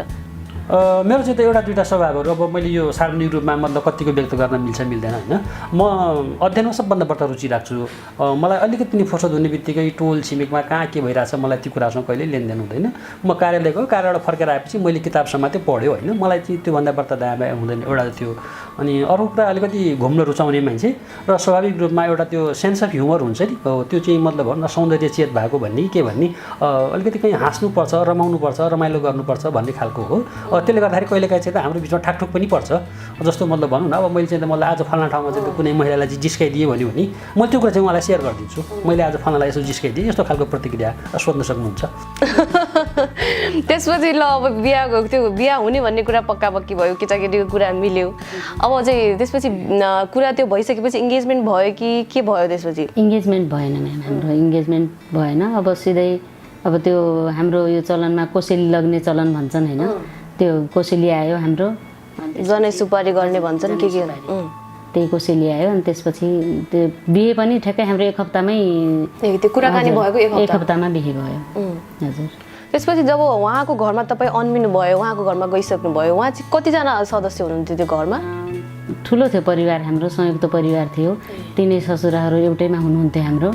मेरो चाहिँ त एउटा दुईवटा स्वभावहरू अब मैले यो सार्वजनिक रूपमा मतलब कतिको व्यक्त गर्न मिल्छ मिल्दैन होइन म अध्ययनमा सबभन्दा बढ्ता रुचि राख्छु मलाई अलिकति पनि फुर्सद हुने बित्तिकै टोल छिमेकमा कहाँ के भइरहेछ मलाई ती कुरासँग कहिल्यै लेनदेन हुँदैन म कार्यालय गयो कार्यालयबाट फर्केर आएपछि मैले किताब समातेँ पढ्यो होइन मलाई चाहिँ त्योभन्दा बढ्ता दायाँ हुँदैन एउटा थियो अनि अर्को कुरा अलिकति घुम्न रुचाउने मान्छे र स्वाभाविक रूपमा एउटा त्यो सेन्स अफ ह्युमर हुन्छ नि त्यो चाहिँ मतलब भनौँ न सौन्दर्य चेत भएको भन्ने के भन्ने अलिकति कहीँ हाँस्नुपर्छ रमाउनुपर्छ रमाइलो गर्नुपर्छ भन्ने खालको हो त्यसले गर्दाखेरि कहिलेकाहीँ चाहिँ त हाम्रो बिचमा ठाकठुक पनि पर्छ जस्तो मतलब भनौँ न अब मैले चाहिँ मलाई आज फल्ना ठाउँमा चाहिँ कुनै महिलालाई चाहिँ जिस्काइदिएँ भन्यो भने मैले त्यो कुरा चाहिँ उहाँलाई सेयर गरिदिन्छु मैले आज फल्नालाई यसो जिस्काइदिएँ यस्तो खालको प्रतिक्रिया सोध्न सक्नुहुन्छ त्यसपछि ल अब बिहा हुने भन्ने कुरा पक्का पक्की भयो केटाकेटीको कुरा मिल्यो अब चाहिँ त्यसपछि कुरा त्यो भइसकेपछि इङ्गेजमेन्ट भयो कि के भयो त्यसपछि इङ्गेजमेन्ट भएन म्याम हाम्रो इङ्गेजमेन्ट भएन अब सिधै अब त्यो हाम्रो यो चलनमा कोसेली लग्ने चलन भन्छन् होइन त्यो कोसेली आयो हाम्रो जनै सुपारी गर्ने भन्छन् के त्यही कोसेली आयो अनि त्यसपछि त्यो बिहे पनि ठ्याक्कै हाम्रो एक हप्तामै त्यो कुराकानी भएको एक हप्तामा बिहे भयो हजुर त्यसपछि जब उहाँको घरमा तपाईँ अन्मिनु भयो उहाँको घरमा गइसक्नु भयो उहाँ चाहिँ कतिजना सदस्य हुनुहुन्थ्यो त्यो घरमा ठुलो थियो परिवार हाम्रो संयुक्त परिवार थियो तिनै ससुराहरू एउटैमा हुनुहुन्थ्यो हाम्रो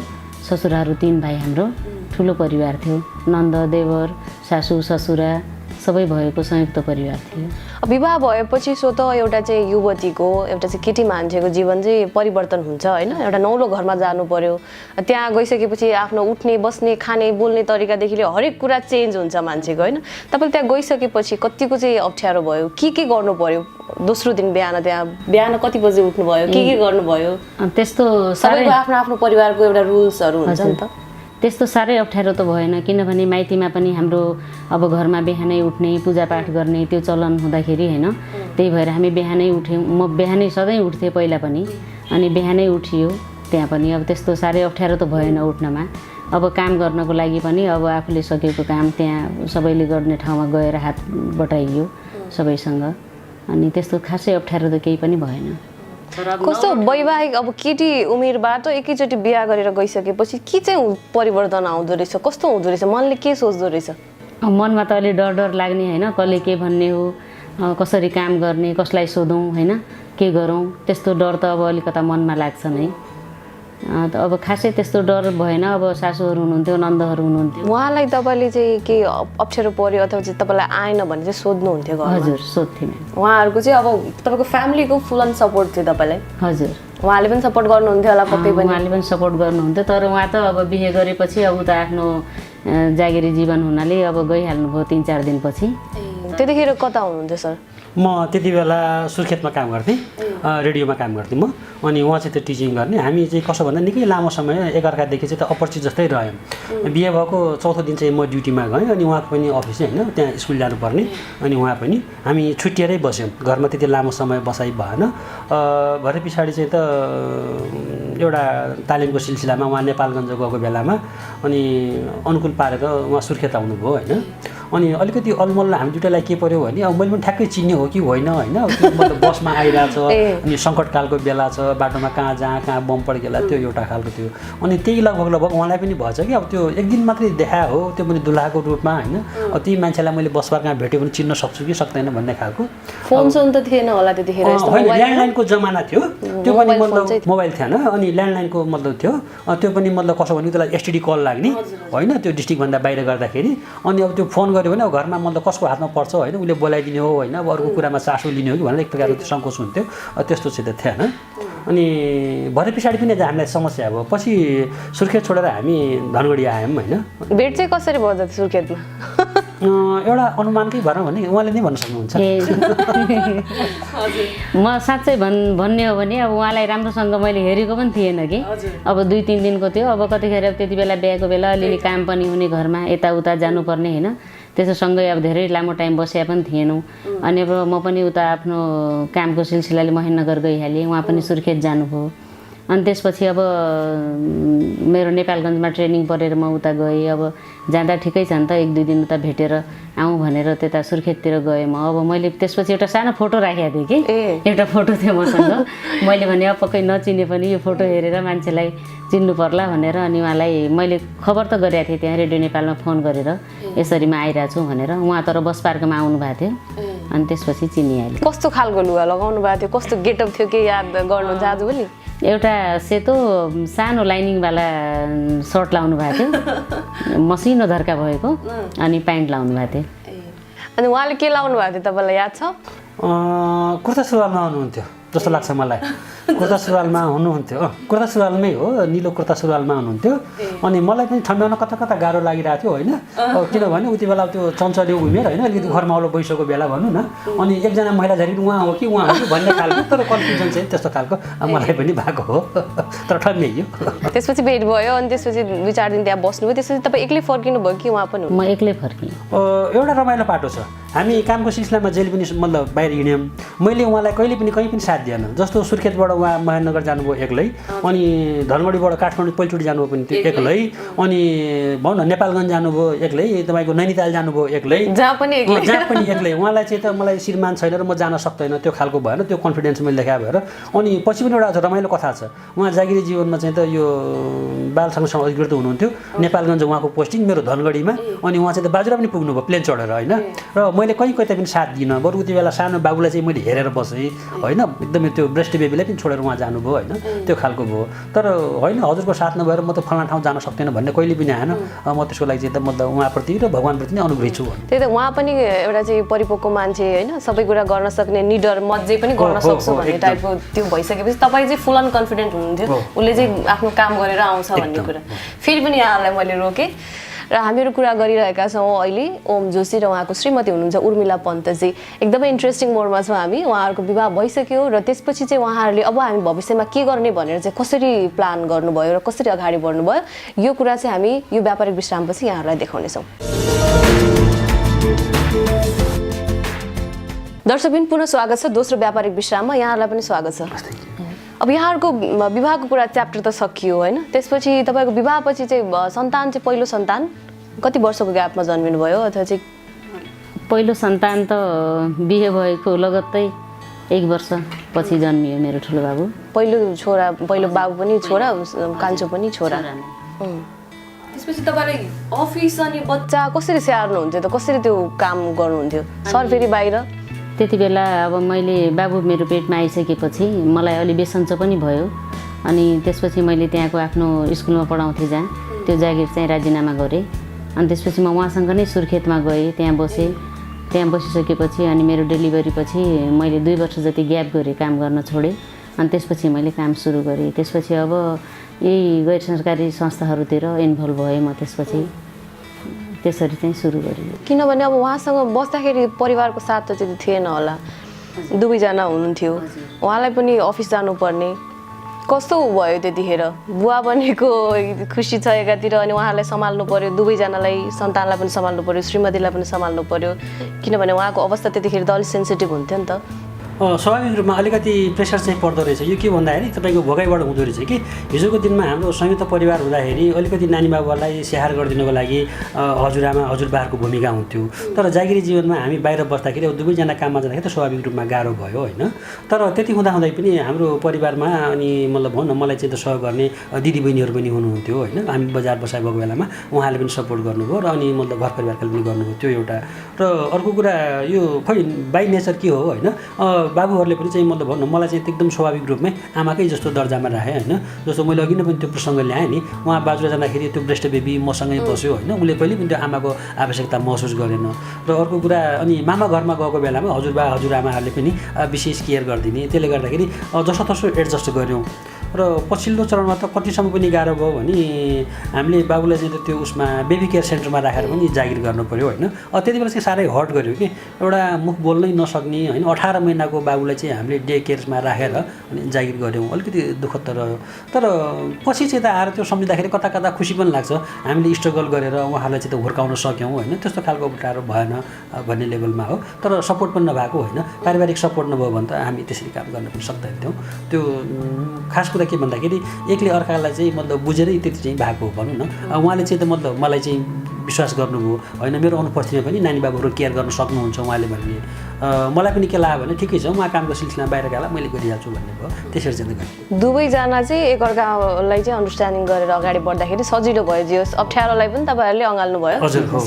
ससुराहरू 3 भाइ हाम्रो ठुलो परिवार थियो नन्द देवर सासू ससुरा सबै भएको संयुक्त परिवार थियो विवाह भएपछि स्वत एउटा चाहिँ युवतीको एउटा चाहिँ केटी मान्छेको जीवन चाहिँ परिवर्तन हुन्छ होइन एउटा नौलो घरमा जानु पर्यो त्यहाँ गइसकेपछि आफ्नो उठ्ने बस्ने खाने बोल्ने तरिकादेखि लिएर हरेक कुरा चेन्ज हुन्छ मान्छेको होइन तपाईँले त्यहाँ गइसकेपछि कतिको चाहिँ अप्ठ्यारो भयो के गर्नु पर्यो दोस्रो दिन बिहान कति बजे उठ्नुभयो के गर्नुभयो त्यस्तो सबैको आफ्नो आफ्नो परिवारको एउटा रुल्सहरू हुन्छ नि त त्यस्तो साह्रै अप्ठ्यारो त भएन किनभने माइतीमा पनि हाम्रो अब घरमा बिहानै उठ्ने पूजापाठ गर्ने त्यो चलन हुँदाखेरि होइन त्यही भएर हामी बिहानै उठ्यौँ म बिहानै सधैँ उठ्थेँ पहिला पनि अनि बिहानै उठियो त्यहाँ पनि अब त्यस्तो साह्रै अप्ठ्यारो त भएन उठ्नमा अब काम गर्नको लागि पनि अब आफूले सकेको काम त्यहाँ सबैले गर्ने ठाउँमा गएर हात बटाइयो सबैसँग अनि त्यस्तो खासै अप्ठ्यारो त केही पनि भएन कस्तो वैवाहिक अब केटी उमेरबाट एकैचोटि बिहा गरेर गइसकेपछि के चाहिँ परिवर्तन आउँदो रहेछ कस्तो हुँदो रहेछ मनले के सोच्दो रहेछ मनमा त अलि डर लाग्ने होइन कसले के भन्ने हो कसरी काम गर्ने कसलाई सोधौँ होइन के गरौँ त्यस्तो डर त अब अलिकता मनमा लाग्छ नै अब खासै त्यस्तो डर भएन अब सासूहरू हुनुहुन्थ्यो नन्दहरू हुनुहुन्थ्यो उहाँलाई तपाईँले चाहिँ के अप्ठ्यारो पर्यो अथवा चाहिँ तपाईँलाई आएन भने चाहिँ सोध्नुहुन्थ्यो हजुर सोध्थेँ उहाँहरूको चाहिँ अब तपाईँको फ्यामिलीको फुल अन सपोर्ट थियो तपाईँलाई हजुर उहाँले पनि सपोर्ट गर्नुहुन्थ्यो होला पक्कै पनि उहाँले पनि सपोर्ट गर्नुहुन्थ्यो तर उहाँ त अब बिहे गरेपछि अब उता आफ्नो जागिरी जीवन हुनाले अब गइहाल्नुभयो 3-4 दिनपछि त्यतिखेर कता हुनुहुन्थ्यो सर म त्यति बेला सुर्खेतमा काम गर्थेँ रेडियोमा काम गर्थेँ म अनि उहाँ चाहिँ त्यो टिचिङ गर्ने हामी चाहिँ कसो भन्दा निकै लामो समय एकअर्कादेखि चाहिँ त अपरिचित जस्तै रह्यौँ बिहे भएको चौथो दिन चाहिँ म ड्युटीमा गएँ अनि उहाँको पनि अफिस होइन त्यहाँ स्कुल जानुपर्ने अनि उहाँ पनि हामी छुट्टिएरै बस्यौँ घरमा त्यति लामो समय बसाइ भएन भरे पछाडि चाहिँ त एउटा तालिमको सिलसिलामा उहाँ नेपालगञ्ज गएको बेलामा अनि अनुकूल पारेर उहाँ सुर्खेत आउनुभयो होइन। अनि अलिकति अलमल्ल हामी दुइटालाई के पर्यो भने अब मैले पनि ठ्याक्कै चिन्ने हो कि होइन होइन, मतलब बसमा आइरहेछ अनि सङ्कटकालको बेला छ, बाटोमा कहाँ बम पड्केला त्यो एउटा खालको थियो। अनि त्यही लगभग उहाँलाई पनि भएछ कि अब त्यो एक दिन मात्रै देखा हो, त्यो पनि दुलाहाको रूपमा होइन, अब त्यही मान्छेलाई मैले बसमा कहाँ भेट्यो भने चिन्न सक्छु कि सक्दैन भन्ने खालको। फोन त थिएन होला त्यतिखेर, होइन ल्यान्डलाइनको जमाना थियो, त्यो पनि मतलब मोबाइल थिएन अनि ल्यान्डलाइनको मतलब थियो, त्यो पनि मतलब कसो भने त्यसलाई एसटिडी कल लाग्ने होइन, त्यो डिस्ट्रिक्टभन्दा बाहिर गर्दाखेरि। अनि अब त्यो फोन गऱ्यो भने अब घरमा मतलब कसको हातमा पर्छ होइन, उसले बोलाइदिने हो होइन, अब अर्को कुरामा चासो लिने हो कि भनेर एक प्रकारको सङ्कोच हुन्थ्यो, त्यस्तो चाहिँ त थिएन। अनि भरे पछाडि पनि हामीलाई समस्या भयो, पछि सुर्खेत छोडेर हामी धनगढी आयौँ होइन। भेट चाहिँ कसरी भयो त सुर्खेतमा? एउटा अनुमानकै भनौँ भने उहाँले नै भन्न सक्नुहुन्छ। म साँच्चै भन्ने हो भने अब उहाँलाई राम्रोसँग मैले हेरेको पनि थिएन कि, अब 2-3 दिनको थियो। अब कतिखेर त्यति बेला बिहाको बेला अलिअलि काम पनि हुने घरमा, यताउता जानुपर्ने होइन, त्यसोसँगै अब धेरै लामो टाइम बसेका पनि थिएनौँ। अनि अब म पनि उता आफ्नो कामको सिलसिलाले महेन्द्रनगर गइहालेँ, उहाँ पनि सुर्खेत जानुभयो। अनि त्यसपछि अब मेरो नेपालगञ्जमा ट्रेनिङ परेर म उता गएँ। अब जाँदा ठिकै छ नि त, 1-2 दिन उता भेटेर आउँ भनेर त्यता सुर्खेततिर गएँ म। अब मैले त्यसपछि एउटा सानो फोटो राखेको थिएँ कि, एउटा फोटो थियो मसँग। मैले भने अब पक्कै नचिने पनि यो फोटो हेरेर मान्छेलाई चिन्नु पर्ला भनेर अनि उहाँलाई मैले खबर त गरेको थिएँ त्यहाँ रेडियो नेपालमा फोन गरेर, यसरी म आइरहेको छु भनेर। उहाँ तर बस पार्कमा आउनु भएको थियो अनि त्यसपछि चिनिहालेँ। कस्तो खालको लुगा लगाउनु भएको थियो, कस्तो गेटअप थियो के याद गर्नुहुन्छ आजभोलि? एउटा सेतो सानो लाइनिङवाला सर्ट लाउनु भएको थियो, मसिनो धर्का भएको, अनि प्यान्ट लाउनु भएको थियो। अनि उहाँले के लाउनु भएको थियो तपाईँलाई याद छ? कुर्ता सुरुवालमा आउनुहुन्थ्यो जस्तो लाग्छ मलाई, कुर्ता सुरुवालमा हुनुहुन्थ्यो, कुर्ता सुरुवालमै हो, निलो कुर्ता सुरुवालमा हुनुहुन्थ्यो। अनि मलाई पनि ठम्ब्याउन कता कता गाह्रो लागिरहेको थियो होइन, किनभने उति बेला त्यो चञ्चल्यो उमेर होइन, अलिकति घरमा अलो भइसकेको बेला भनौँ न। अनि एकजना महिला झरी उहाँ हो कि भन्ने खालको, तर कन्फ्युजन चाहिँ त्यस्तो खालको मलाई पनि भएको हो, तर ठम्ब्याइयो। त्यसपछि भेट भयो अनि त्यसपछि 2-4 दिन त्यहाँ बस्नुभयो, त्यसपछि तपाईँ एक्लै फर्किनु भयो कि उहाँ पनि? म एक्लै फर्केँ। एउटा रमाइलो पाटो छ, हामी कामको सिलसिलामा जहिले पनि मतलब बाहिर हिँड्यौँ, मैले उहाँलाई कहिले पनि कहीँ पनि साथ दिएन। जस्तो सुर्खेतबाट उहाँ महेन्द्रनगर जानुभयो एक्लै, अनि धनगढीबाट काठमाडौँ पहिलोचोटि जानुभयो पनि त्यो एक्लै, अनि भनौँ न नेपालगञ्ज जानुभयो एक्लै, तपाईँको नैनीताल जानुभयो एक्लै, जहाँ पनि एक्लै। उहाँलाई चाहिँ त मलाई श्रीमान छैन र म जान सक्दैन त्यो खालको भएन, त्यो कन्फिडेन्स मैले देखाए भएर। अनि पछि पनि एउटा रमाइलो कथा छ, उहाँ जागिरी जीवनमा चाहिँ त यो बाल संरक्षण अधिकृत हुनुहुन्थ्यो, नेपालगञ्ज उहाँको पोस्टिङ, मेरो धनगढीमा। अनि उहाँ चाहिँ त बाजुरा पनि पुग्नुभयो प्लेन चढेर होइन, र मैले कहीँ कतै पनि साथ दिइनँ। बरु उति बेला सानो बाबुलाई चाहिँ मैले हेरेर बसेँ होइन, एकदमै त्यो ब्रेस्ट बेबीलाई पनि छोडेर उहाँ जानुभयो होइन, त्यो खालको भयो। तर होइन हजुरको साथ नभएर म त फलाना ठाउँ जान सक्दैन भन्ने कहिले पनि आएन। म त्यसको लागि चाहिँ त मतलब उहाँप्रति र भगवान्प्रति नै अनुग्रही छु। त्यही त, उहाँ पनि एउटा चाहिँ परिपक्व मान्छे होइन, सबै कुरा गर्न सक्ने, निडर म जे पनि गर्न सक्छु भन्ने टाइपको त्यो भइसकेपछि तपाईँ चाहिँ फुल अन कन्फिडेन्ट हुनुहुन्थ्यो, उसले चाहिँ आफ्नो काम गरेर आउँछ भन्ने कुरा। फेरि पनि यहाँलाई मैले रोकेँ र हामीहरू कुरा गरिरहेका छौँ अहिले ओम जोशी र उहाँको श्रीमती हुनुहुन्छ उर्मिला पन्तजी। एकदमै इन्ट्रेस्टिङ मोडमा छौँ हामी। उहाँहरूको विवाह भइसक्यो र त्यसपछि चाहिँ उहाँहरूले अब हामी भविष्यमा के गर्ने भनेर चाहिँ कसरी प्लान गर्नुभयो र कसरी अगाडि बढ्नुभयो, यो कुरा चाहिँ हामी यो व्यापारिक विश्रामपछि यहाँहरूलाई देखाउनेछौँ। दर्शकबिन पुनः स्वागत छ दोस्रो व्यापारिक विश्राममा, यहाँहरूलाई पनि स्वागत छ। अब यहाँहरूको विवाहको कुरा च्याप्टर त सकियो होइन, त्यसपछि तपाईँको विवाहपछि चाहिँ सन्तान चाहिँ पहिलो सन्तान कति वर्षको ग्यापमा जन्मिनु भयो अथवा चाहिँ? पहिलो सन्तान त बिहे भएको लगत्तै 1 वर्ष पछि जन्मियो मेरो ठुलो बाबु। पहिलो छोरा, पहिलो बाबु पनि छोरा, कान्छो पनि छोरा। त्यसपछि तपाईँलाई अफिस अनि बच्चा कसरी स्याहार्नुहुन्थ्यो त, कसरी त्यो काम गर्नुहुन्थ्यो? सर फेरि बाहिर? त्यति बेला अब मैले बाबु मेरो पेटमा आइसकेपछि मलाई अलि बेसन्चो पनि भयो। अनि त्यसपछि मैले त्यहाँको आफ्नो स्कुलमा पढाउँथेँ जहाँ, त्यो जागिर चाहिँ राजीनामा गरेँ। अनि त्यसपछि म उहाँसँग नै सुर्खेतमा गएँ, त्यहाँ बसेँ। त्यहाँ बसिसकेपछि अनि मेरो डेलिभरी पछि मैले 2 वर्ष जति ग्याप गरेँ, काम गर्न छोडेँ। अनि त्यसपछि मैले काम सुरु गरेँ। त्यसपछि अब यही गैर सरकारी संस्थाहरूतिर इन्भल्भ भएँ म। त्यसपछि त्यसरी चाहिँ सुरु गरेँ। किनभने अब उहाँसँग बस्दाखेरि परिवारको साथ त त्यति थिएन होला, दुवैजना हुनुहुन्थ्यो, उहाँलाई पनि अफिस जानुपर्ने, कस्तो भयो त्यतिखेर? बुवा बनेको खुसी छ एकातिर अनि उहाँलाई सम्हाल्नु पर्यो, दुवैजनालाई, सन्तानलाई पनि सम्हाल्नु पर्यो, श्रीमतीलाई पनि सम्हाल्नु पर्यो, किनभने उहाँको अवस्था त्यतिखेर त अलिक सेन्सिटिभ हुन्थ्यो नि त। स्वाभाविक रूपमा अलिकति प्रेसर चाहिँ पर्दो रहेछ। यो के भन्दाखेरि तपाईँको भोगाइबाट हुँदो रहेछ कि हिजोको दिनमा हाम्रो संयुक्त परिवार हुँदाखेरि अलिकति नानी बाबुलाई स्याहार गरिदिनुको लागि हजुरआमा हजुरबाहरूको भूमिका हुन्थ्यो। तर जागिरी जीवनमा हामी बाहिर बस्दाखेरि अब दुवैजना काममा जाँदाखेरि त स्वाभाविक रूपमा गाह्रो भयो होइन। तर त्यति हुँदाहुँदै पनि हाम्रो परिवारमा अनि मतलब भनौँ न मलाई चाहिँ त सहयोग गर्ने दिदीबहिनीहरू पनि हुनुहुन्थ्यो होइन। हामी बजार बसाइ भएको बेलामा उहाँले पनि सपोर्ट गर्नुभयो र अनि मतलब घर परिवारले पनि गर्नुभयो त्यो एउटा। र अर्को कुरा यो खै बाई नेचर के हो होइन, बाबुहरूले पनि चाहिँ मतलब भनौँ मलाई चाहिँ एकदम स्वाभाविक रूपमै आमाकै जस्तो दर्जामा राखेँ होइन। जस्तो मैले अघि नै पनि त्यो प्रसङ्ग ल्याएँ नि, उहाँ बाजुरा जाँदाखेरि त्यो ब्रेस्ट बेबी मसँगै बस्यो होइन, उसले कहिले पनि त्यो आमाको आवश्यकता महसुस गरेन। र अर्को कुरा अनि मामा घरमा गएको बेलामा हजुरबा हजुरआमाहरूले पनि विशेष केयर गरिदिने, त्यसले गर्दाखेरि जसोतसो एडजस्ट गऱ्यौँ। र पछिल्लो चरणमा त कतिसम्म पनि गाह्रो भयो भने हामीले बाबुलाई चाहिँ त्यो उसमा बेबी केयर सेन्टरमा राखेर पनि जागिर गर्नु पऱ्यो होइन। त्यति बेला चाहिँ साह्रै हर्ट गऱ्यो कि एउटा मुख बोल्नै नसक्ने होइन 18 महिनाको बाबुलाई चाहिँ हामीले डे केयर्समा राखेर अनि जागिर गऱ्यौँ। अलिकति दुःखद त रह्यो। तर पछि चाहिँ त आएर त्यो सम्झिँदाखेरि कता कता खुसी पनि लाग्छ, हामीले स्ट्रगल गरेर उहाँलाई चाहिँ त हुर्काउन सक्यौँ होइन। त्यस्तो खालको गाह्रो भएन भन्ने लेभलमा हो। तर सपोर्ट पनि नभएको होइन, पारिवारिक सपोर्ट नभयो भने त हामी त्यसरी काम गर्न पनि सक्दैनथ्यौँ। त्यो खास कुरा के भन्दाखेरि एकले अर्कालाई चाहिँ मतलब बुझेरै त्यति चाहिँ भएको हो भनौँ न। उहाँले चाहिँ त मतलब मलाई चाहिँ विश्वास गर्नुभयो होइन, मेरो अनुपस्थितिमा पनि नानी बाबुहरू केयर गर्न सक्नुहुन्छ उहाँले भन्ने। मलाई पनि के लाग्यो भने ठिकै छ उहाँ कामको सिलसिला बाहिर गएला मैले गरिहाल्छु भन्ने भयो। त्यसरी चाहिँ गरेँ। दुवैजना चाहिँ एकअर्कालाई चाहिँ अन्डरस्ट्यान्डिङ गरेर अगाडि बढ्दाखेरि सजिलो भयो। जे होस् अप्ठ्यारोलाई पनि तपाईँहरूले अँगाल्नु भयो,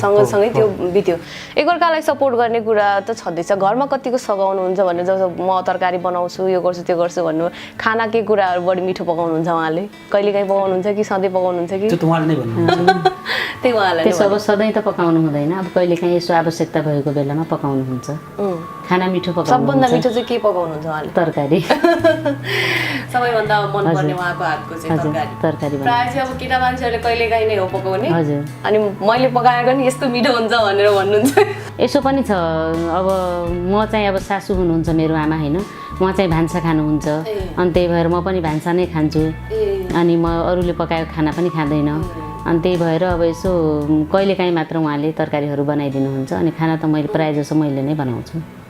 सँगसँगै त्यो बित्यो। एकअर्कालाई सपोर्ट गर्ने कुरा त छँदैछ। घरमा कतिको सघाउनुहुन्छ भने जस्तो म तरकारी बनाउँछु यो गर्छु त्यो गर्छु भन्नु, खाना के कुराहरू बढी मिठो पकाउनुहुन्छ उहाँले? कहिलेकाहीँ पकाउनुहुन्छ कि सधैँ पकाउनुहुन्छ कि? त्यो त उहाँले नै भन्नुहुन्छ। त्यही उहाँलाई त्यसो अब सधैँ त पकाउनु हुँदैन, अब कहिलेकाहीँ यसो आवश्यकता भएको बेलामा पकाउनुहुन्छ। खाना मिठो पकाउनु। सबभन्दा मिठो चाहिँ के पकाउनुहुन्छ उहाँले? तरकारी। सबैभन्दा मनपर्ने उहाँको हातको चाहिँ तरकारी। प्रायः चाहिँ अब केटा मान्छेहरूले कहिलेकाहीँ नै हो पकाउने। हजुर। अनि मैले पकाएको नि यस्तो मिठो हुन्छ भनेर भन्नुहुन्छ। यसो पनि छ, अब म चाहिँ अब सासू हुनुहुन्छ मेरो आमा होइन, उहाँ चाहिँ भान्सा खानुहुन्छ अनि त्यही भएर म पनि भान्सा नै खान्छु। अनि म अरूले पकाएको खाना पनि खाँदैन। अनि त्यही भएर अब यसो कहिलेकाहीँ मात्र उहाँले तरकारीहरू बनाइदिनुहुन्छ अनि खाना त मैले प्रायः जसो मैले नै बनाउँछु।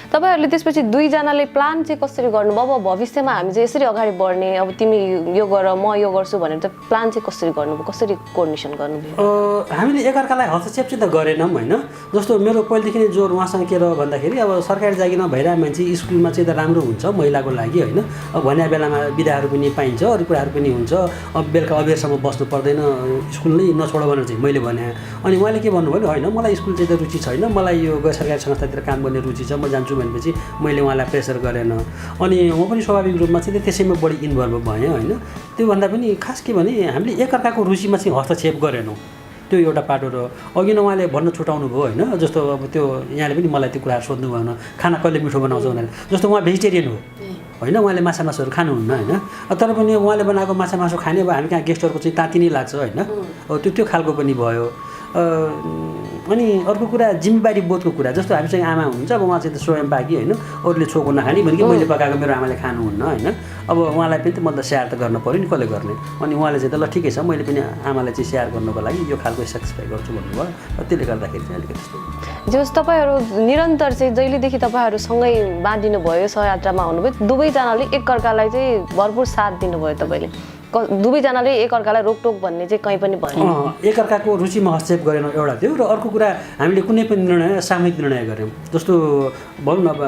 तपाईँहरूले त्यसपछि दुईजनाले प्लान चाहिँ कसरी गर्नुभयो? अब भविष्यमा हामी चाहिँ यसरी अगाडि बढ्ने, अब तिमी यो गर म यो गर्छु भनेर त प्लान चाहिँ कसरी गर्नुभयो, कसरी कोअर्डिनेसन गर्नुभयो? हामीले एकअर्कालाई हस्तक्षेप चाहिँ त गरेनौँ होइन। जस्तो मेरो पहिलेदेखि नै जोर उहाँसँग के रह्यो भन्दाखेरि अब सरकारी जागिरमा भइरहेको मान्छे स्कुलमा चाहिँ त राम्रो हुन्छ महिलाको लागि होइन। अब भन्ने बेलामा बिदाहरू पनि पाइन्छ, अरू कुराहरू पनि हुन्छ। अब बेलुका अबेरसम्म बस्नु पर्दैन, स्कुल नै नछोड भनेर चाहिँ मैले भने। अनि उहाँले के भन्नुभयो भने होइन मलाई स्कुल चाहिँ त रुचि छैन, मलाई यो गैर सरकारी संस्थातिर काम गर्ने रुचि छ, म जान्छु भनेपछि मैले उहाँलाई प्रेसर गरेन। अनि म पनि स्वाभाविक रूपमा चाहिँ त्यसैमा बढी इन्भल्भ भएँ होइन। त्योभन्दा पनि खास के भने हामीले एकअर्काको रुचिमा चाहिँ हस्तक्षेप गरेनौँ, त्यो एउटा पाटो र अघि नै उहाँले भन्न छुटाउनु भयो होइन। जस्तो अब त्यो यहाँले पनि मलाई त्यो कुराहरू सोध्नु भएन, खाना कहिले मिठो बनाउँछ भनेर। जस्तो उहाँ भेजिटेरियन हो होइन, उहाँले माछा मासुहरू खानुहुन्न होइन। तर पनि उहाँले बनाएको माछा मासु खाने अब हामी कहाँ गेस्टहरूको चाहिँ ताती नै लाग्छ होइन। त्यो खालको पनि भयो। अनि अर्को कुरा जिम्मेवारी बोधको कुरा, जस्तो हामीसँग आमा हुनुहुन्छ, अब उहाँ चाहिँ त स्वयं पाकी होइन, अरूले छोको नखाने भने कि मैले पकाएको मेरो आमाले खानुहुन्न होइन। अब उहाँलाई पनि त मतलब स्याहार त गर्नु पऱ्यो नि, कसले गर्ने? अनि उहाँले चाहिँ त ल ठिकै छ मैले पनि आमालाई चाहिँ स्याहार गर्नुको लागि यो खालको सेटिस्फाई गर्छु भन्नुभयो। त्यसले गर्दाखेरि चाहिँ अलिकति त्यस्तो। जस तपाईँहरू निरन्तर चाहिँ जहिलेदेखि तपाईँहरू सँगै बाँधिनु भयो, सहयात्रामा हुनुभयो, दुवैजनाले एकअर्कालाई चाहिँ भरपुर साथ दिनुभयो। तपाईँले दुवैजनाले एकअर्कालाई रोकटोक भन्ने चाहिँ कहीँ पनि भएन। एकअर्काको रुचिमा हस्तक्षेप गरेनौँ एउटा त्यो। र अर्को कुरा हामीले कुनै पनि निर्णय सामूहिक निर्णय गऱ्यौँ। जस्तो भनौँ न अब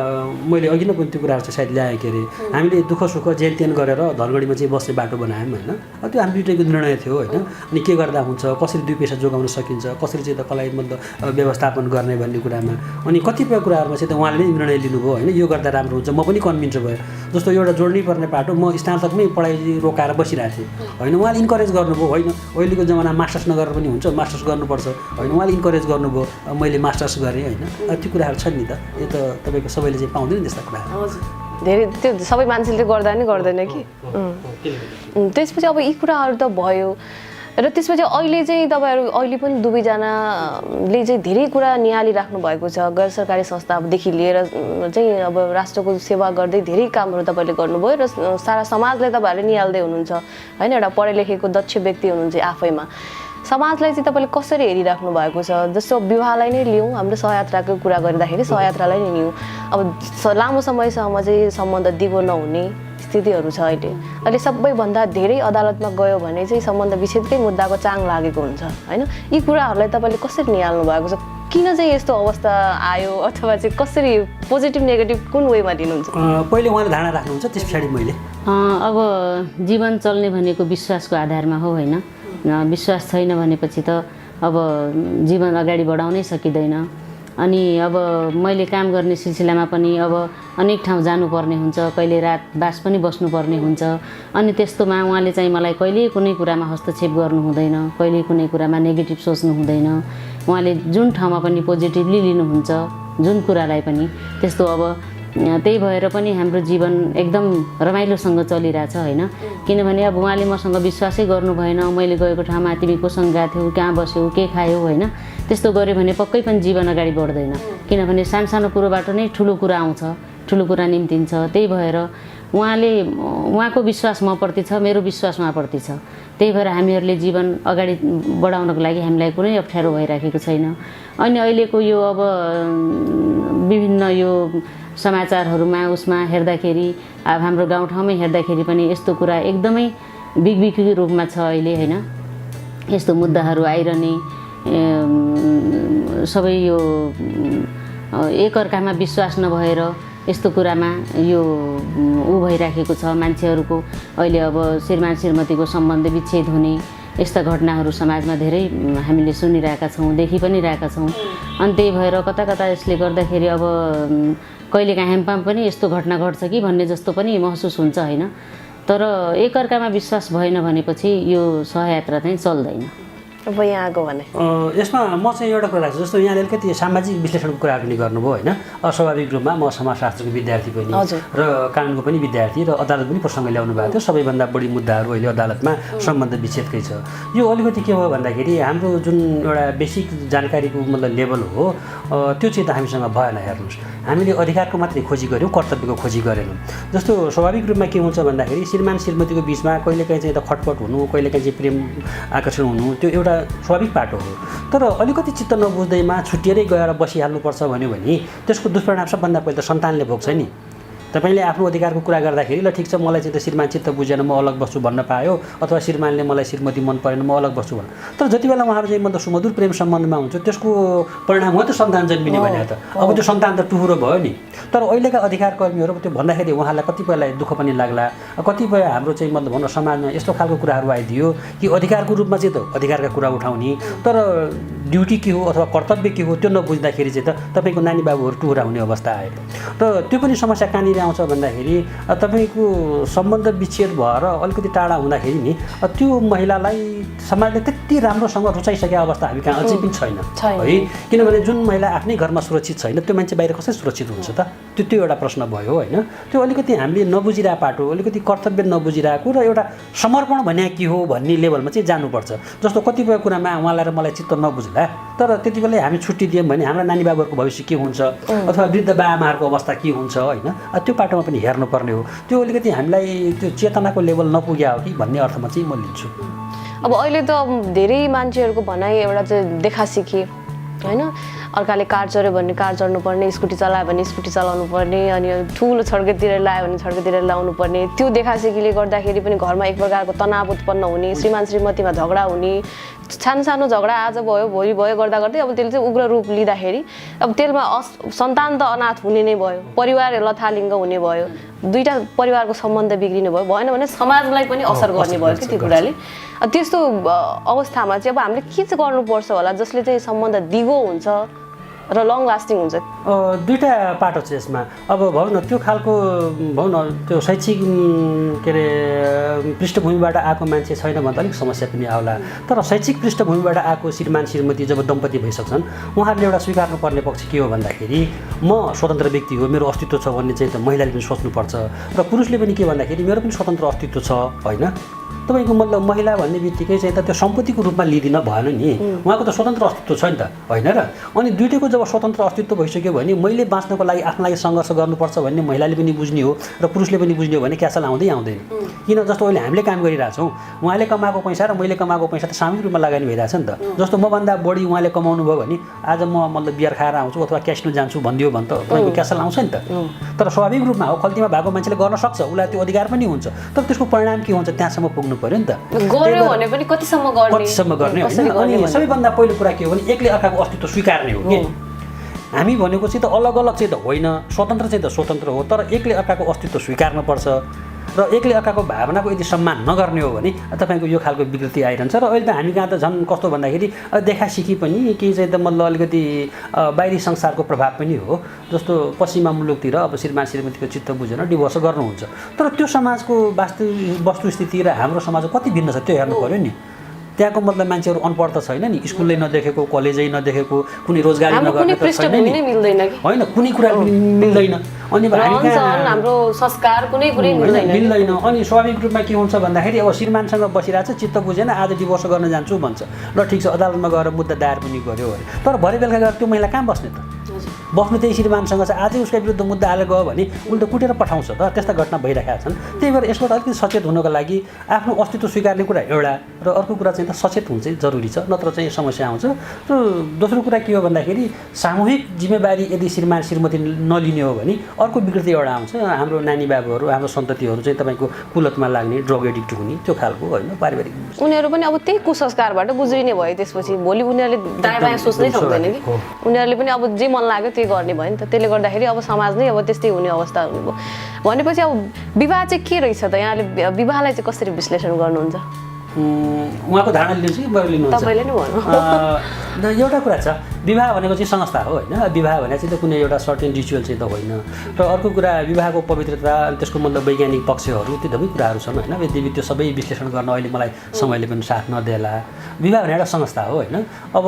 मैले अघि नै पनि त्यो कुराहरू चाहिँ सायद ल्याएँ के अरे, हामीले दुःख सुख जेन तेन गरेर धनगढीमा चाहिँ बस्ने बाटो बनायौँ होइन। त्यो हामी दुइटैको निर्णय थियो होइन। अनि के गर्दा हुन्छ, कसरी दुई पैसा जोगाउन सकिन्छ, कसरी चाहिँ त कसलाई मतलब व्यवस्थापन गर्ने भन्ने कुरामा। अनि कतिपय कुराहरूमा चाहिँ त उहाँले नै निर्णय लिनुभयो होइन, यो गर्दा राम्रो हुन्छ। म पनि कन्भिन्स भयो। जस्तो एउटा जोड्नै पर्ने बाटो, म स्नातकमै पढाइ रोकाएर बसिरहेको थिएँ होइन, उहाँले इन्करेज गर्नुभयो होइन। अहिलेको जमाना मास्टर्स नगरेर पनि हुन्छ, मास्टर्स गर्नुपर्छ होइन, उहाँले इन्करेज गर्नुभयो। मैले मास्टर्स गरेँ होइन। त्यो कुराहरू छन् नि त, यो त तपाईँको सबैले चाहिँ पाउँदैन त्यस्ता कुराहरू। धेरै त्यो सबै मान्छेले गर्दा नि गर्दैन कि। त्यसपछि अब यी कुराहरू त भयो र त्यसपछि अहिले चाहिँ तपाईँहरू अहिले पनि दुवैजनाले चाहिँ धेरै कुरा निहालिराख्नु भएको छ। गैर सरकारी संस्थादेखि लिएर चाहिँ अब राष्ट्रको सेवा गर्दै धेरै कामहरू तपाईँले गर्नुभयो र सारा समाजलाई तपाईँहरूले निहाल्दै हुनुहुन्छ होइन। एउटा पढे लेखेको दक्ष व्यक्ति हुनुहुन्छ आफैमा। समाजलाई चाहिँ तपाईँले कसरी हेरिराख्नु भएको छ? जस्तो विवाहलाई नै लिउँ, हाम्रो सहयात्राको कुरा गर्दाखेरि सहयात्रालाई नै लिउँ। अब लामो समयसम्म चाहिँ सम्बन्ध दिगो नहुने स्थितिहरू छ अहिले सबैभन्दा धेरै अदालतमा गयो भने चाहिँ सम्बन्ध विच्छेदकै मुद्दाको चाङ लागेको हुन्छ होइन। यी कुराहरूलाई तपाईँले कसरी निहाल्नु भएको छ? किन चाहिँ यस्तो अवस्था आयो अथवा चाहिँ कसरी पोजिटिभ नेगेटिभ कुन वेमा दिनुहुन्छ? पहिले उहाँले धारणा राख्नुहुन्छ, त्यस पछाडि मैले अब जीवन चल्ने भनेको विश्वासको आधारमा हो होइन। विश्वास छैन भनेपछि त अब जीवन अगाडि बढाउनै सकिँदैन। अनि अब मैले काम गर्ने सिलसिलामा पनि अब अनेक ठाउँ जानुपर्ने हुन्छ, कहिले रात बास पनि बस्नुपर्ने हुन्छ। अनि त्यस्तोमा उहाँले चाहिँ मलाई कहिले कुनै कुरामा हस्तक्षेप गर्नु हुँदैन, कहिले कुनै कुरामा नेगेटिभ सोच्नु हुँदैन। उहाँले जुन ठाउँमा पनि पोजिटिभली लिनुहुन्छ, जुन कुरालाई पनि त्यस्तो। अब त्यही भएर पनि हाम्रो जीवन एकदम रमाइलोसँग चलिरहेछ होइन। किनभने अब उहाँले मसँग विश्वासै गर्नु भएन, मैले गएको ठाउँमा तिमी कोसँग गएको थियौ, कहाँ बस्यौ, के खायौ होइन, त्यस्तो गऱ्यो भने पक्कै पनि जीवन अगाडि बढ्दैन। किनभने सानो कुरोबाट नै ठुलो कुरा आउँछ, ठुलो कुरा निम्तिन्छ। त्यही भएर उहाँको विश्वास मप्रति छ, मेरो विश्वास उहाँप्रति छ। त्यही भएर हामीहरूले जीवन अगाडि बढाउनको लागि हामीलाई कुनै अप्ठ्यारो भइराखेको छैन। अनि अहिलेको यो अब विभिन्न यो समाचारहरूमा उसमा हेर्दाखेरि अब हाम्रो गाउँठाउँमै हेर्दाखेरि पनि यस्तो कुरा एकदमै बिगबिगी रूपमा छ अहिले होइन। यस्तो मुद्दाहरू आइरहने, सबै यो एकअर्कामा विश्वास नभएर यस्तो कुरामा यो भइराखेको छ मान्छेहरूको। अहिले अब श्रीमान श्रीमतीको सम्बन्ध विच्छेद हुने यस्ता घटनाहरू समाजमा धेरै हामीले सुनिरहेका छौँ, देखि पनि रहेका छौँ। अनि त्यही भएर कता कता यसले गर्दाखेरि अब कहिलेकाहीँ हामीमा पनि यस्तो घटना घट्छ कि भन्ने जस्तो पनि महसुस हुन्छ होइन। तर एकअर्कामा विश्वास भएन भनेपछि यो सहयात्रा चाहिँ चल्दैन। अब यहाँको भने यसमा म चाहिँ एउटा कुरा राख्छु, जस्तो यहाँले अलिकति सामाजिक विश्लेषणको कुराहरू पनि गर्नुभयो होइन। स्वाभाविक रूपमा म समाजशास्त्रको विद्यार्थी पनि र कानुनको पनि विद्यार्थी र अदालत पनि प्रसङ्ग ल्याउनु भएको थियो। सबैभन्दा बढी मुद्दाहरू अहिले अदालतमा सम्बन्ध विच्छेदकै छ। यो अलिकति के भयो भन्दाखेरि हाम्रो जुन एउटा बेसिक जानकारीको मतलब लेभल हो त्यो चाहिँ त हामीसँग भएन। हेर्नुहोस्, हामीले अधिकारको मात्रै खोजी गऱ्यौँ, कर्तव्यको खोजी गरेनौँ। जस्तो स्वाभाविक रूपमा के हुन्छ भन्दाखेरि श्रीमान श्रीमतीको बिचमा कहिलेकाहीँ चाहिँ त खटपट हुनु, कहिलेकाहीँ चाहिँ प्रेम आकर्षण हुनु, त्यो एउटा स्वाभाविक बाटो हो। तर अलिकति चित्त नबुझ्दैमा छुट्टिएरै गएर बसिहाल्नुपर्छ भन्यो भने त्यसको दुष्परिणाम सबभन्दा पहिला त सन्तानले भोग्छ नि। तपाईँले आफ्नो अधिकारको कुरा गर्दाखेरि ल ठिक छ, मलाई चाहिँ त श्रीमान चित्त बुझेन, म अलग बस्छु भन्न पायो, अथवा श्रीमानले मलाई श्रीमती मन परेन, म अलग बस्छु भन्न। तर जति बेला उहाँहरू चाहिँ मतलब सुमधुर प्रेम सम्बन्धमा हुन्छ त्यसको परिणाम हो त सन्तान जन्मिने भने त। अब त्यो सन्तान त टुहुरो भयो नि। तर अहिलेका अधिकार कर्मीहरू त्यो भन्दाखेरि उहाँलाई कतिपयलाई दुःख पनि लाग्ला, कतिपय हाम्रो चाहिँ मतलब भनौँ समाजमा यस्तो खालको कुराहरू आइदियो कि अधिकारको रूपमा चाहिँ त अधिकारका कुरा उठाउने, तर ड्युटी के हो अथवा कर्तव्य के हो त्यो नबुझ्दाखेरि चाहिँ त तपाईँको नानी बाबुहरू टुहुरा हुने अवस्था आयो। र त्यो पनि समस्या कहाँनिर आउँछ भन्दाखेरि तपाईँको सम्बन्ध विच्छेद भएर अलिकति टाढा हुँदाखेरि नि त्यो महिलालाई समाजले त्यति राम्रोसँग रुचाइसकेको अवस्था हामी कहाँ अझै पनि छैन है। किनभने जुन महिला आफ्नै घरमा सुरक्षित छैन त्यो मान्छे बाहिर कसरी सुरक्षित हुन्छ त? त्यो एउटा प्रश्न भयो होइन। त्यो अलिकति हामीले नबुझिरहेको पाटो, अलिकति कर्तव्य नबुझिरहेको र एउटा समर्पण भने के हो भन्ने लेभलमा चाहिँ जानुपर्छ। जस्तो कतिपय कुरामा उहाँलाई र मलाई चित्त नबुझ्ला, तर त्यति बेला हामी छुट्टी दियौँ भने हाम्रा नानी बाबुहरूको भविष्य के हुन्छ अथवा वृद्ध बाआमाहरूको अवस्था के हुन्छ होइन, त्यो पाटोमा पनि हेर्नुपर्ने हो। त्यो अलिकति हामीलाई त्यो चेतनाको लेभल नपुग्या हो कि भन्ने अर्थमा चाहिँ म लिन्छु। अब अहिले त धेरै मान्छेहरूको भनाइ एउटा चाहिँ देखासिखी होइन, अर्काले कार चढ्यो भने कार चढ्नुपर्ने, स्कुटी चलायो भने स्कुटी चलाउनु पर्ने, अनि ठुलो छड्केतिर ल्यायो भने छड्केतिर ल्याउनु पर्ने। त्यो देखासेखीले गर्दाखेरि पनि घरमा एक प्रकारको तनाव उत्पन्न हुने, श्रीमान श्रीमतीमा झगडा हुने, सानो झगडा आज भयो भोलि भयो गर्दा गर्दै अब त्यसले चाहिँ उग्र रूप लिँदाखेरि अब त्यसमा सन्तान त अनाथ हुने नै भयो, परिवार लथालिङ्ग हुने भयो, दुईवटा परिवारको सम्बन्ध बिग्रिने भयो, भएन भने समाजलाई पनि असर गर्ने भयो कि त्यो कुराले। त्यस्तो अवस्थामा चाहिँ अब हामीले के चाहिँ गर्नुपर्छ होला जसले चाहिँ सम्बन्ध दिगो हुन्छ र लङ लास्टिङ हुन्छ? दुईवटा पाटो छ यसमा। अब भनौँ न त्यो खालको भनौँ न त्यो शैक्षिक के अरे पृष्ठभूमिबाट आएको मान्छे छैन भने त अलिक समस्या पनि आउला। तर शैक्षिक पृष्ठभूमिबाट आएको श्रीमान श्रीमती जब दम्पति भइसक्छन् उहाँहरूले एउटा स्वीकार्नुपर्ने पक्ष के हो भन्दाखेरि म स्वतन्त्र व्यक्ति हो, मेरो अस्तित्व छ भन्ने चाहिँ त महिलाले पनि सोच्नुपर्छ र पुरुषले पनि के भन्दाखेरि मेरो पनि स्वतन्त्र अस्तित्व छ होइन। तपाईँको मतलब महिला भन्ने बित्तिकै चाहिँ त त्यो सम्पत्तिको रूपमा लिँदिन भएन नि, उहाँको त स्वतन्त्र अस्तित्व छ नि त, होइन र? अनि दुइटैको जब स्वतन्त्र अस्तित्व भइसक्यो भने मैले बाँच्नको लागि आफ्नो लागि सङ्घर्ष गर्नुपर्छ भन्ने महिलाले पनि बुझ्ने हो र पुरुषले पनि बुझ्ने हो भने क्यासल आउँदैन। किन जस्तो अहिले हामीले काम गरिरहेछौँ, उहाँले कमाएको पैसा र मैले कमाएको पैसा त सामूहिक रूपमा लगानी भइरहेछ नि त। जस्तो मभन्दा बढी उहाँले कमाउनु भयो भने आज म मतलब बियर खाएर आउँछु अथवा क्यासिनो जान्छु भनिदियो भने त तपाईँको क्यासल आउँछ नि त। तर स्वाभाविक रूपमा हो, खल्तीमा भएको मान्छेले गर्न सक्छ, उसलाई त्यो अधिकार पनि हुन्छ, तर त्यसको परिणाम के हुन्छ त्यहाँसम्म पुग्नु पर्यो नि त। गर्यो भने पनि कतिसम्म गर्ने होइन। अनि सबैभन्दा पहिलो कुरा के हो भने एकले अर्काको अस्तित्व स्वीकार्ने हो कि हामी भनेको चाहिँ त अलग अलग चाहिँ त होइन, स्वतन्त्र चाहिँ त स्वतन्त्र हो, तर एकले अर्काको अस्तित्व स्वीकार्नुपर्छ र एकले अर्काको भावनाको यदि सम्मान नगर्ने हो भने तपाईँको यो खालको विकृति आइरहन्छ। र अहिले त हामी कहाँ त झन् कस्तो भन्दाखेरि देखासिकी पनि केही चाहिँ त मतलब अलिकति बाहिरी संसारको प्रभाव पनि हो। जस्तो पश्चिमा मुलुकतिर अब श्रीमान श्रीमतीको चित्त बुझेन डिभोर्स गर्नुहुन्छ, तर त्यो समाजको वस्तुस्थिति र हाम्रो समाजको कति भिन्न छ त्यो हेर्नु पऱ्यो नि। त्यहाँको मतलब मान्छेहरू अनपढ त छैन नि, स्कुलले नदेखेको, कलेजै नदेखेको, कुनै रोजगारी नगर्ने त छैन नि, होइन कुनै कुरा मिल्दैन। अनि हाम्रो संस्कार कुनै कुरै मिल्दैन। अनि स्वाभाविक रूपमा के हुन्छ भन्दाखेरि अब श्रीमानसँग बसिरहेको छ, चित्त बुझेन, आज डिभोर्स गर्न जान्छु भन्छ, ल ठिक छ अदालतमा गएर मुद्दा दायर पनि गर्यो अरे, तर भरे बेलुका गएर त्यो महिला कहाँ बस्ने त? बस्नु त्यही श्रीमानसँग छ, आजै उसका विरुद्ध मुद्दा हालेर गयो भने उसले त कुटेर पठाउँछ त। त्यस्ता घटना भइरहेका छन्। त्यही भएर यसबाट अलिकति सचेत हुनको लागि आफ्नो अस्तित्व स्वीकार्ने कुरा एउटा र अर्को कुरा चाहिँ त सचेत हुनु चाहिँ जरुरी छ, नत्र चाहिँ समस्या आउँछ। र दोस्रो कुरा के हो भन्दाखेरि सामूहिक जिम्मेवारी यदि श्रीमान श्रीमती नलिने हो भने अर्को विकृति एउटा आउँछ। हाम्रो नानी बाबुहरू, हाम्रो सन्ततिहरू चाहिँ तपाईँको कुलतमा लाग्ने, ड्रग एडिक्ट हुने, त्यो खालको होइन पारिवारिक उनीहरू पनि अब त्यही कुसंस्कारबाट गुज्रिने भयो। त्यसपछि भोलि उनीहरूले दायाँ बायाँ सोच्नै सक्दैन कि, उनीहरूले पनि अब जे मन लाग्यो त्यही गर्ने भयो नि त। त्यसले गर्दाखेरि अब समाज नै अब त्यस्तै हुने अवस्था हुनुभयो। भनेपछि अब विवाह चाहिँ के रहेछ त? यहाँले विवाहलाई चाहिँ कसरी विश्लेषण गर्नुहुन्छ? उहाँको धारणा लिन्छु कि मैले लिनुहुन्छ? तपाईँले नै भन्नु। एउटा कुरा छ, विवाह भनेको चाहिँ संस्था हो होइन। विवाह भने चाहिँ त कुनै एउटा सर्टेन रिचुअल चाहिँ त होइन। र अर्को कुरा विवाहको पवित्रता अनि त्यसको मतलब वैज्ञानिक पक्षहरू त्यो सबै कुराहरू छन् होइन। यद्यपि त्यो सबै विश्लेषण गर्न अहिले मलाई समयले पनि साथ नदेला। विवाह भने एउटा संस्था हो होइन। अब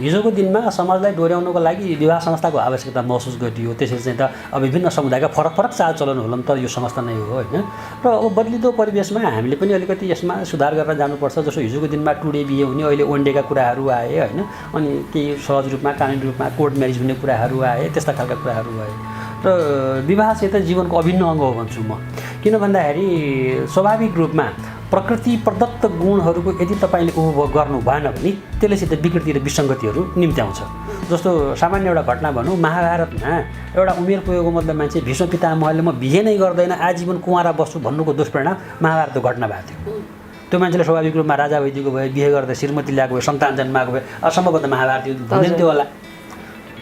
हिजोको दिनमा समाजलाई डोर्याउनको लागि विवाह संस्थाको आवश्यकता महसुस गरियो। त्यसरी चाहिँ त अब विभिन्न समुदायका फरक फरक चालचलन होला तर यो संस्था नै हो होइन। र अब बदलिदो परिवेशमा हामीले पनि अलिकति यसमा सुधार गरेर जानुपर्छ। जस्तो हिजोको दिनमा टुडे बिहे हुने, अहिले वनडेका कुराहरू आए होइन। अनि केही सहज रूपमा कानुनी रूपमा कोर्ट म्यारिज हुने कुराहरू आए, त्यस्ता खालका कुराहरू आए। र विवाह चाहिँ त जीवनको अभिन्न अङ्ग हो भन्छु म। किन भन्दाखेरि स्वाभाविक रूपमा प्रकृति प्रदत्त गुणहरूको यदि तपाईँले उपभोग गर्नु भएन भने त्यसले चाहिँ विकृति र विसङ्गतिहरू निम्त्याउँछ। जस्तो सामान्य एउटा घटना भनौँ, महाभारतमा एउटा उमेर पुगेको मतलब मान्छे भीष्म पितामहले म बिहे नै गर्दैन आजीवन कुँवारा बस्छु भन्नुको दुष्परिणाम महाभारतको घटना भएको थियो। त्यो मान्छेले स्वाभाविक रूपमा राजा भइदिएको भए, बिहे गर्दा श्रीमती ल्याएको भए, सन्तान जन्माएको भए असम्भव त महाभारत हुँदैन थियो होला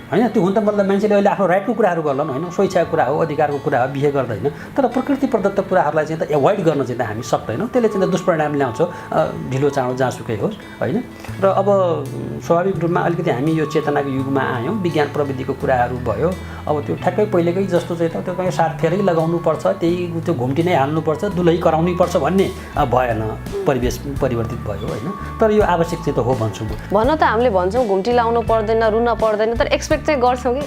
होइन। त्यो हुन त मतलब मान्छेले अहिले आफ्नो राइटको कुराहरू गर्लान् होइन, स्वेच्छाको कुरा हो, अधिकारको कुरा हो, बिहे गर्दैन। तर प्रकृति प्रदत्त कुराहरूलाई चाहिँ त एभोइड गर्न चाहिँ त हामी सक्दैनौँ। त्यसले चाहिँ त दुष्परिणाम ल्याउँछ, ढिलो चाँडो जहाँसुकै होस् होइन। र अब स्वाभाविक रूपमा अलिकति हामी यो चेतनाको युगमा आयौँ, विज्ञान प्रविधिको कुराहरू भयो। अब त्यो ठ्याक्कै पहिलेकै जस्तो चाहिँ त त्यो कहीँ साथ फेरै लगाउनुपर्छ, त्यही त्यो घुम्टी नै हाल्नुपर्छ, दुलही कराउनै पर्छ भन्ने भएन, परिवेश परिवर्तित भयो होइन। तर यो आवश्यक चाहिँ त हो भन्छु म। भन्न त हामीले भन्छौँ घुम्टी लाउनु पर्दैन, रुन पर्दैन, तर एक्सपेक्ट चाहिँ गर्छौँ कि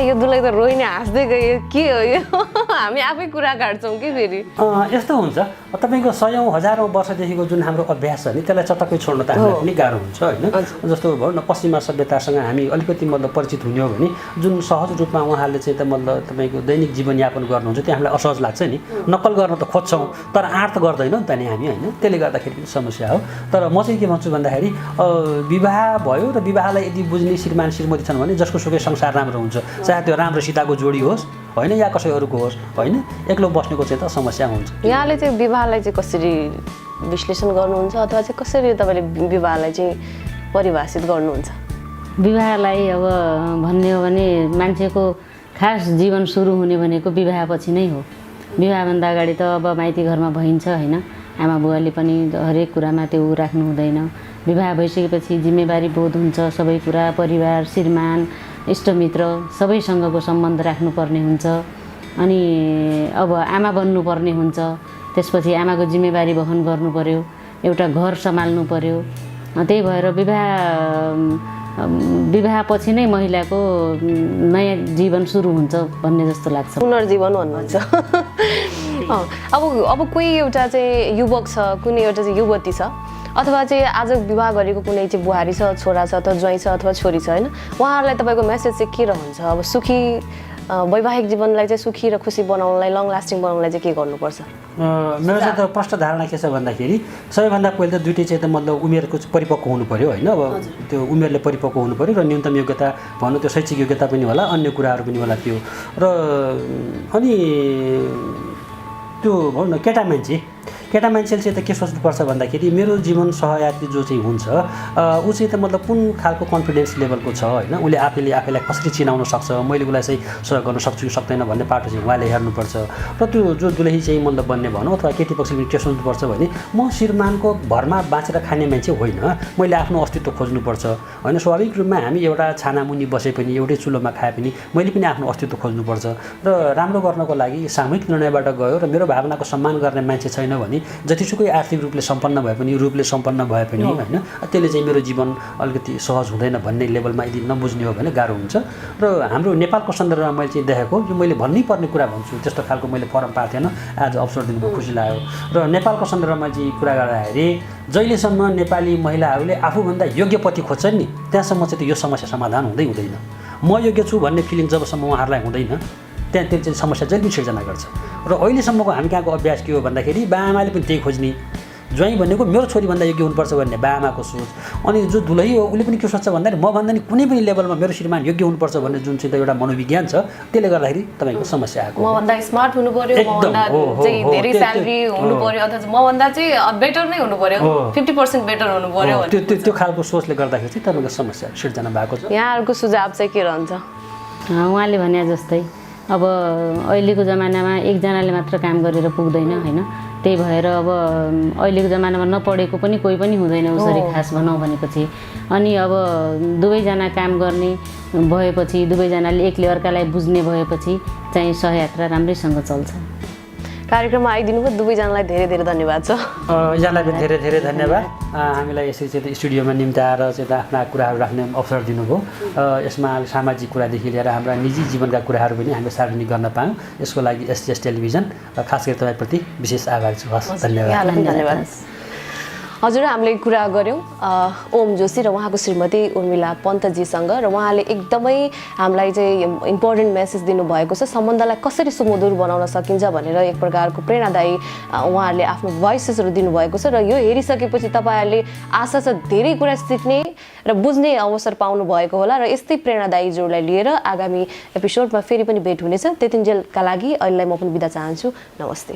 यो दुलाई त रोइने हाँस्दै गयो, के हो यो? हामी आफै कुरा काट्छौँ कि फेरि यस्तो हुन्छ। तपाईँको सयौँ हजारौँ वर्षदेखिको जुन हाम्रो अभ्यास छ नि त्यसलाई चटक्कै छोड्न त हामीलाई पनि गाह्रो हुन्छ होइन। जस्तो भयो न पश्चिमा सभ्यतासँग हामी अलिकति मतलब परिचित हुने हो भने जुन सहज रूपमा उहाँहरूले चाहिँ त मतलब तपाईँको दैनिक जीवनयापन गर्नुहुन्छ त्यो हामीलाई असहज लाग्छ नि। नक्कल गर्न त खोज्छौँ तर आँट त गर्दैनौँ नि त नि हामी होइन। त्यसले गर्दाखेरि पनि समस्या हो। तर म चाहिँ के भन्छु भन्दाखेरि विवाह भयो र विवाहलाई यदि बुझ्ने श्रीमान श्रीमती छन् भने जसको सुकै संसार राम्रो हुन्छ, चाहे त्यो राम्रो सीताको जोडी होस् होइन या कसै अरूको होस् होइन। एक्लो बस्नेको चाहिँ त समस्या हुन्छ। यहाँले चाहिँ विवाहलाई चाहिँ कसरी विश्लेषण गर्नुहुन्छ अथवा चाहिँ कसरी तपाईँले विवाहलाई चाहिँ परिभाषित गर्नुहुन्छ? विवाहलाई अब भन्ने हो भने मान्छेको खास जीवन सुरु हुने भनेको विवाहपछि नै हो। विवाहभन्दा अगाडि त अब माइती घरमा भइन्छ होइन। आमा बुवाले पनि हरेक कुरामा त्यो राख्नु हुँदैन। विवाह भइसकेपछि जिम्मेवारी बोध हुन्छ, सबै कुरा परिवार श्रीमान इष्टमित्र सबैसँगको सम्बन्ध राख्नुपर्ने हुन्छ। अनि अब आमा बन्नुपर्ने हुन्छ, त्यसपछि आमाको जिम्मेवारी वहन गर्नु पर्यो, एउटा घर सम्हाल्नु पर्यो। त्यही भएर विवाहपछि नै महिलाको नयाँ जीवन सुरु हुन्छ भन्ने जस्तो लाग्छ। पुनर्जीवन भन्नुहुन्छ। अब कोही एउटा चाहिँ युवक छ, कुनै एउटा चाहिँ युवती छ, अथवा चाहिँ आज विवाह गरेको कुनै चाहिँ बुहारी छ, छोरा छ, अथवा ज्वाइँ छ, अथवा छोरी छ, होइन, उहाँहरूलाई तपाईँको मेसेज चाहिँ के रहन्छ? अब सुखी वैवाहिक जीवनलाई चाहिँ सुखी र खुसी बनाउनलाई, लङ लास्टिङ बनाउनलाई चाहिँ के गर्नुपर्छ? मेरो चाहिँ त प्रष्ट धारणा के छ भन्दाखेरि सबैभन्दा पहिले त दुइटै चाहिँ त मतलब उमेरको परिपक्व हुनु पऱ्यो होइन। अब त्यो उमेरले परिपक्व हुनु पऱ्यो र न्यूनतम योग्यता भन्नु त्यो शैक्षिक योग्यता पनि होला, अन्य कुराहरू पनि होला त्यो। र अनि त्यो भनौँ न केटा मान्छेले चाहिँ त के सोच्नुपर्छ भन्दाखेरि मेरो जीवन सहयात्री जो चाहिँ हुन्छ ऊ चाहिँ त मतलब कुन खालको कन्फिडेन्स लेभलको छ होइन, उसले आफैलाई कसरी चिनाउन सक्छ, मैले उसलाई चाहिँ सहयोग गर्न सक्छु कि सक्दैन भन्ने पाटो चाहिँ उहाँले हेर्नुपर्छ। र त्यो जो दुलही चाहिँ मतलब बन्ने भनौँ अथवा केटी पक्षले के सोच्नुपर्छ भने म श्रीमानको भरमा बाँचेर खाने मान्छे होइन, मैले आफ्नो अस्तित्व खोज्नुपर्छ होइन। स्वाभाविक रूपमा हामी एउटा छानामुनि बसे पनि, एउटै चुलोमा खाए पनि मैले पनि आफ्नो अस्तित्व खोज्नुपर्छ र राम्रो गर्नको लागि सामूहिक निर्णयबाट गयो र मेरो भावनाको सम्मान गर्ने मान्छे छैन भने जतिसुकै आर्थिक रूपले सम्पन्न भए पनि, रूपले सम्पन्न भए पनि होइन, त्यसले चाहिँ मेरो जीवन अलिकति सहज हुँदैन भन्ने लेभलमा यदि नबुझ्ने हो भने गाह्रो हुन्छ। र हाम्रो नेपालको सन्दर्भमा मैले चाहिँ देखेको यो मैले भन्नै पर्ने कुरा भन्छु, त्यस्तो खालको मैले फरम पाएको थिएन, आज अवसर दिनुको खुसी लाग्यो। र नेपालको सन्दर्भमा चाहिँ कुरा गर्दाखेरि जहिलेसम्म नेपाली महिलाहरूले आफूभन्दा योग्य पति खोज्छन् नि त्यहाँसम्म चाहिँ यो समस्या समाधान हुँदैन। म योग्य छु भन्ने फिलिङ जबसम्म उहाँहरूलाई हुँदैन त्यहाँ त्यो चाहिँ समस्या जहिले पनि सिर्जना गर्छ। र अहिलेसम्मको हामी कहाँको अभ्यास के हो भन्दाखेरि बाआमाले पनि त्यही खोज्ने, ज्वाइँ भनेको मेरो छोरीभन्दा योग्य हुनुपर्छ भन्ने बाआमाको सोच। अनि जो दुलही हो उसले पनि के सोच्छ भन्दाखेरि मभन्दा नि कुनै पनि लेभलमा मेरो श्रीमान योग्य हुनुपर्छ भन्ने जुन चाहिँ एउटा मनोविज्ञान छ त्यसले गर्दाखेरि तपाईँको समस्या आएको। मभन्दा स्मार्ट हुनु पर्यो, मभन्दा चाहिँ धेरै स्यालेरी हुनु पर्यो, अथवा मभन्दा चाहिँ बेटर नै हुनु पर्यो, 50% बेटर हुनु पर्यो, त्यो खालको सोचले गर्दाखेरि चाहिँ तपाईँको समस्या सिर्जना भएको छ। यहाँहरूको सुझाव चाहिँ के रहन्छ? उहाँले भने जस्तै अब अहिलेको जमानामा एकजनाले मात्र काम गरेर पुग्दैन होइन, त्यही भएर अब अहिलेको जमानामा नपढेको पनि कोही पनि हुँदैन उसरी खास भनौँ भनेपछि। अनि अब दुवैजना काम गर्ने भएपछि, दुवैजनाले एकले अर्कालाई बुझ्ने भएपछि चाहिँ सहयात्रा राम्रैसँग चल्छ। कार्यक्रममा आइदिनु भयो, दुवैजनालाई धेरै धेरै धन्यवाद छ। यहाँलाई पनि धेरै धेरै धन्यवाद, हामीलाई यसरी चाहिँ स्टुडियोमा निम्ति आएर चाहिँ आफ्ना कुराहरू राख्ने अवसर दिनुभयो। यसमा सामाजिक कुरादेखि लिएर हाम्रा निजी जीवनका कुराहरू पनि हामीले सार्वजनिक गर्न पायौँ, यसको लागि एसटीएस टेलिभिजन खास गरी तपाईँप्रति विशेष आभारी छु। हस्, धन्यवाद। हजुर, हामीले कुरा गऱ्यौँ ओम जोशी र उहाँको श्रीमती उर्मिला पन्तजीसँग, र उहाँले एकदमै हामीलाई चाहिँ इम्पोर्टेन्ट मेसेज दिनुभएको छ, सम्बन्धलाई कसरी सुमधुर बनाउन सकिन्छ भनेर एक प्रकारको प्रेरणादायी उहाँहरूले आफ्नो भोइसेसहरू दिनुभएको छ। र यो हेरिसकेपछि तपाईँहरूले आशा छ धेरै कुरा सिक्ने र बुझ्ने अवसर पाउनु भएको होला, र यस्तै प्रेरणादायी जोडलाई लिएर आगामी एपिसोडमा फेरि पनि भेट हुनेछ। त्यतिन्जेलका लागि अहिलेलाई म पनि बिदा चाहन्छु। नमस्ते।